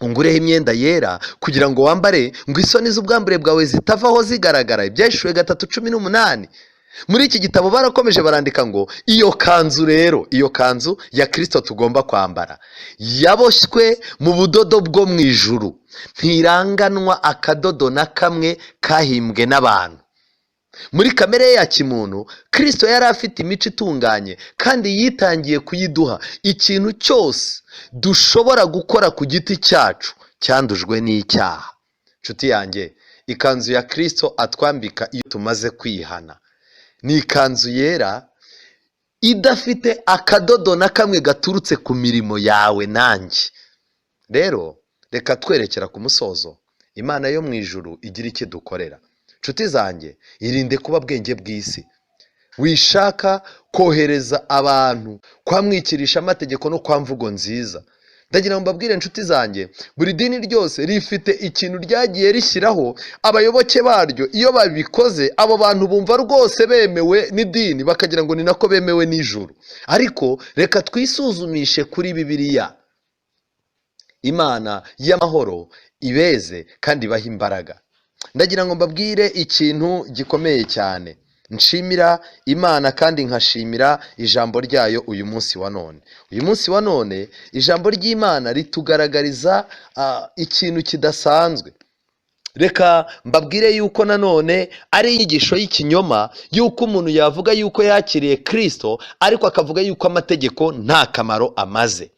Ungureho imyenda yera kugira ngo wambare, ngo isoni z'ubwambure bwawe zitavaho zigaragara. Ibyahishuwe 3:18. Muri iki gitabo barakomeje barandika ngo iyo kanzu rero, iyo kanzu ya Kristo tugomba kwambara, yaboshywe mu budodo bwo mu ijuru, ntiranganwa akadodo na kamwe kahimbwe n'abantu. Muri kamere ye ya kimuntu, Kristo yari afite imico itunganye kandi yitangiye kuyiduha. Ikintu cyose dushobora gukora ku giti cyacu cyandujwe n'icyaha. Nshuti yanjye, ikanzu ya Kristo atwambika iyo tumaze kwihana ni ikanzu yera idafite akadodo na kamwe gaturutse ku mirimo yawe nanjye. Rero reka twerekera ku musozo. Imana yo mu ijuru igira icyo dukorera. Nshuti zanjye, irinde kuba bwenge bw'isi. Wishaka kohereza abantu kwamwikirisha amategeko no kwa mvugo nziza. Ndagira ngo mbabwire inshuti zanjye, buri dini ryose rifite ikintu ryagiye rishyiraho abayoboke baryo. Iyo babikoze, abo bantu bumva rwose bemewe n'idini, bakagira ngo ni nako bemewe n'ijuru. Ariko reka twisuzumishe kuri Bibiliya. Imana y'amahoro ibeze kandi ibahe imbaraga. Ndagira ngo mbabwire ikintu gikomeye cyane. Nshimira Imana kandi nkashimira ijambo ryayo uyu munsi wa none. Uyu munsi wa none ijambo ry'Imana ritugaragariza ikintu kidasanzwe. Reka mbabwire yuko nanone ari inyigisho y'ikinyoma yuko umuntu yavuga yuko yakiriye Kristo ariko akavuga yuko amategeko nta kamaro amaze.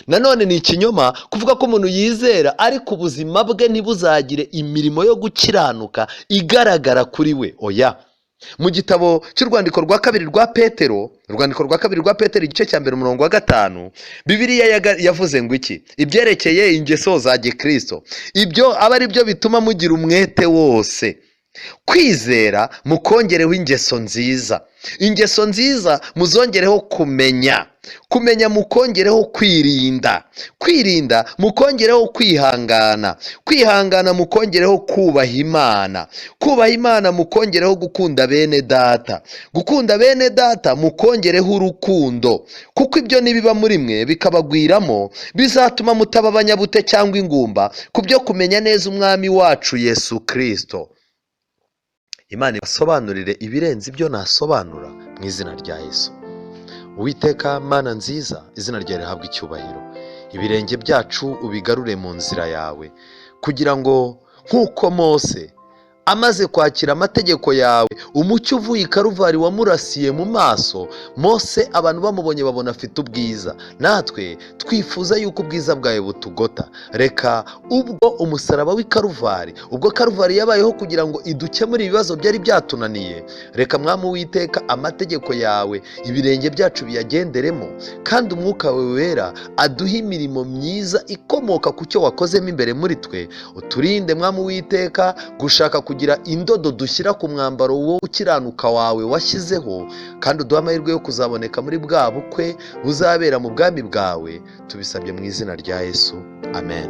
Nanone ni ikinyoma kuvuga ko umuntu yizera ariko ubuzima bwe ntibuzagire imirimo yo gukiranuka igaragara kuri we. Oya. Mu gitabo cy'urwandiko rwa kabiri rwa Petero, urwandiko rwa kabiri rwa Petero igice cya 1 umurongo wa 5, Bibiliya yavuze ngo iki? Ibyerekeye ingeso za Gikristo, ibyo aba ari byo bituma mugira umwete wose. Kwizera mukongereho ingeso nziza, ingeso nziza muzongereho kumenya, kumenya mukongereho kwirinda, kwirinda mukongereho kwihangana, kwihangana mukongereho kubaha Imana, kubaha Imana mukongereho gukunda bene data, gukunda bene data mukongereho urukundo, kuko ibyo nibiba muri mwe bikabagwiramo bizatuma mutaba abanyabute cyangwa ingumba ku byo kumenya neza Umwami wacu Yesu Kristo. Imana ibasobanurire ibirenze ibyo nasobanura mu izina rya Yesu. Uwiteka Mana nziza, izina ryawe rihabwe icyubahiro. Ibirenge byacu ubigarure mu nzira yawe, kugira ngo nk'uko Mose amaze kwakira amategeko yawe, umucyo uvuye i Karuvari wamurasiye mu maso, Mose abantu bamubonye babona afite ubwiza. Natwe twifuza yuko ubwiza bwawe butugota. Reka ubwo umusaraba w'i Karuvari, ubwo Karuvari yabayeho kugira ngo idukemure ibibazo byari byatunaniye, reka Mwami Uwiteka amategeko yawe ibirenge byacu biyagenderemo, kandi umwuka wawe wera aduhe imirimo myiza ikomoka ku cyo wakozemo imbere muri twe. Uturinde Mwami Uwiteka gushaka kugira indodo dushyira ku mwambaro wo gukiranuka wawe washyizeho, kandi uduhe amahirwe yo kuzaboneka muri bwa bukwe buzabera mu bwami bwawe. Tubisabye mu izina rya Yesu, amen.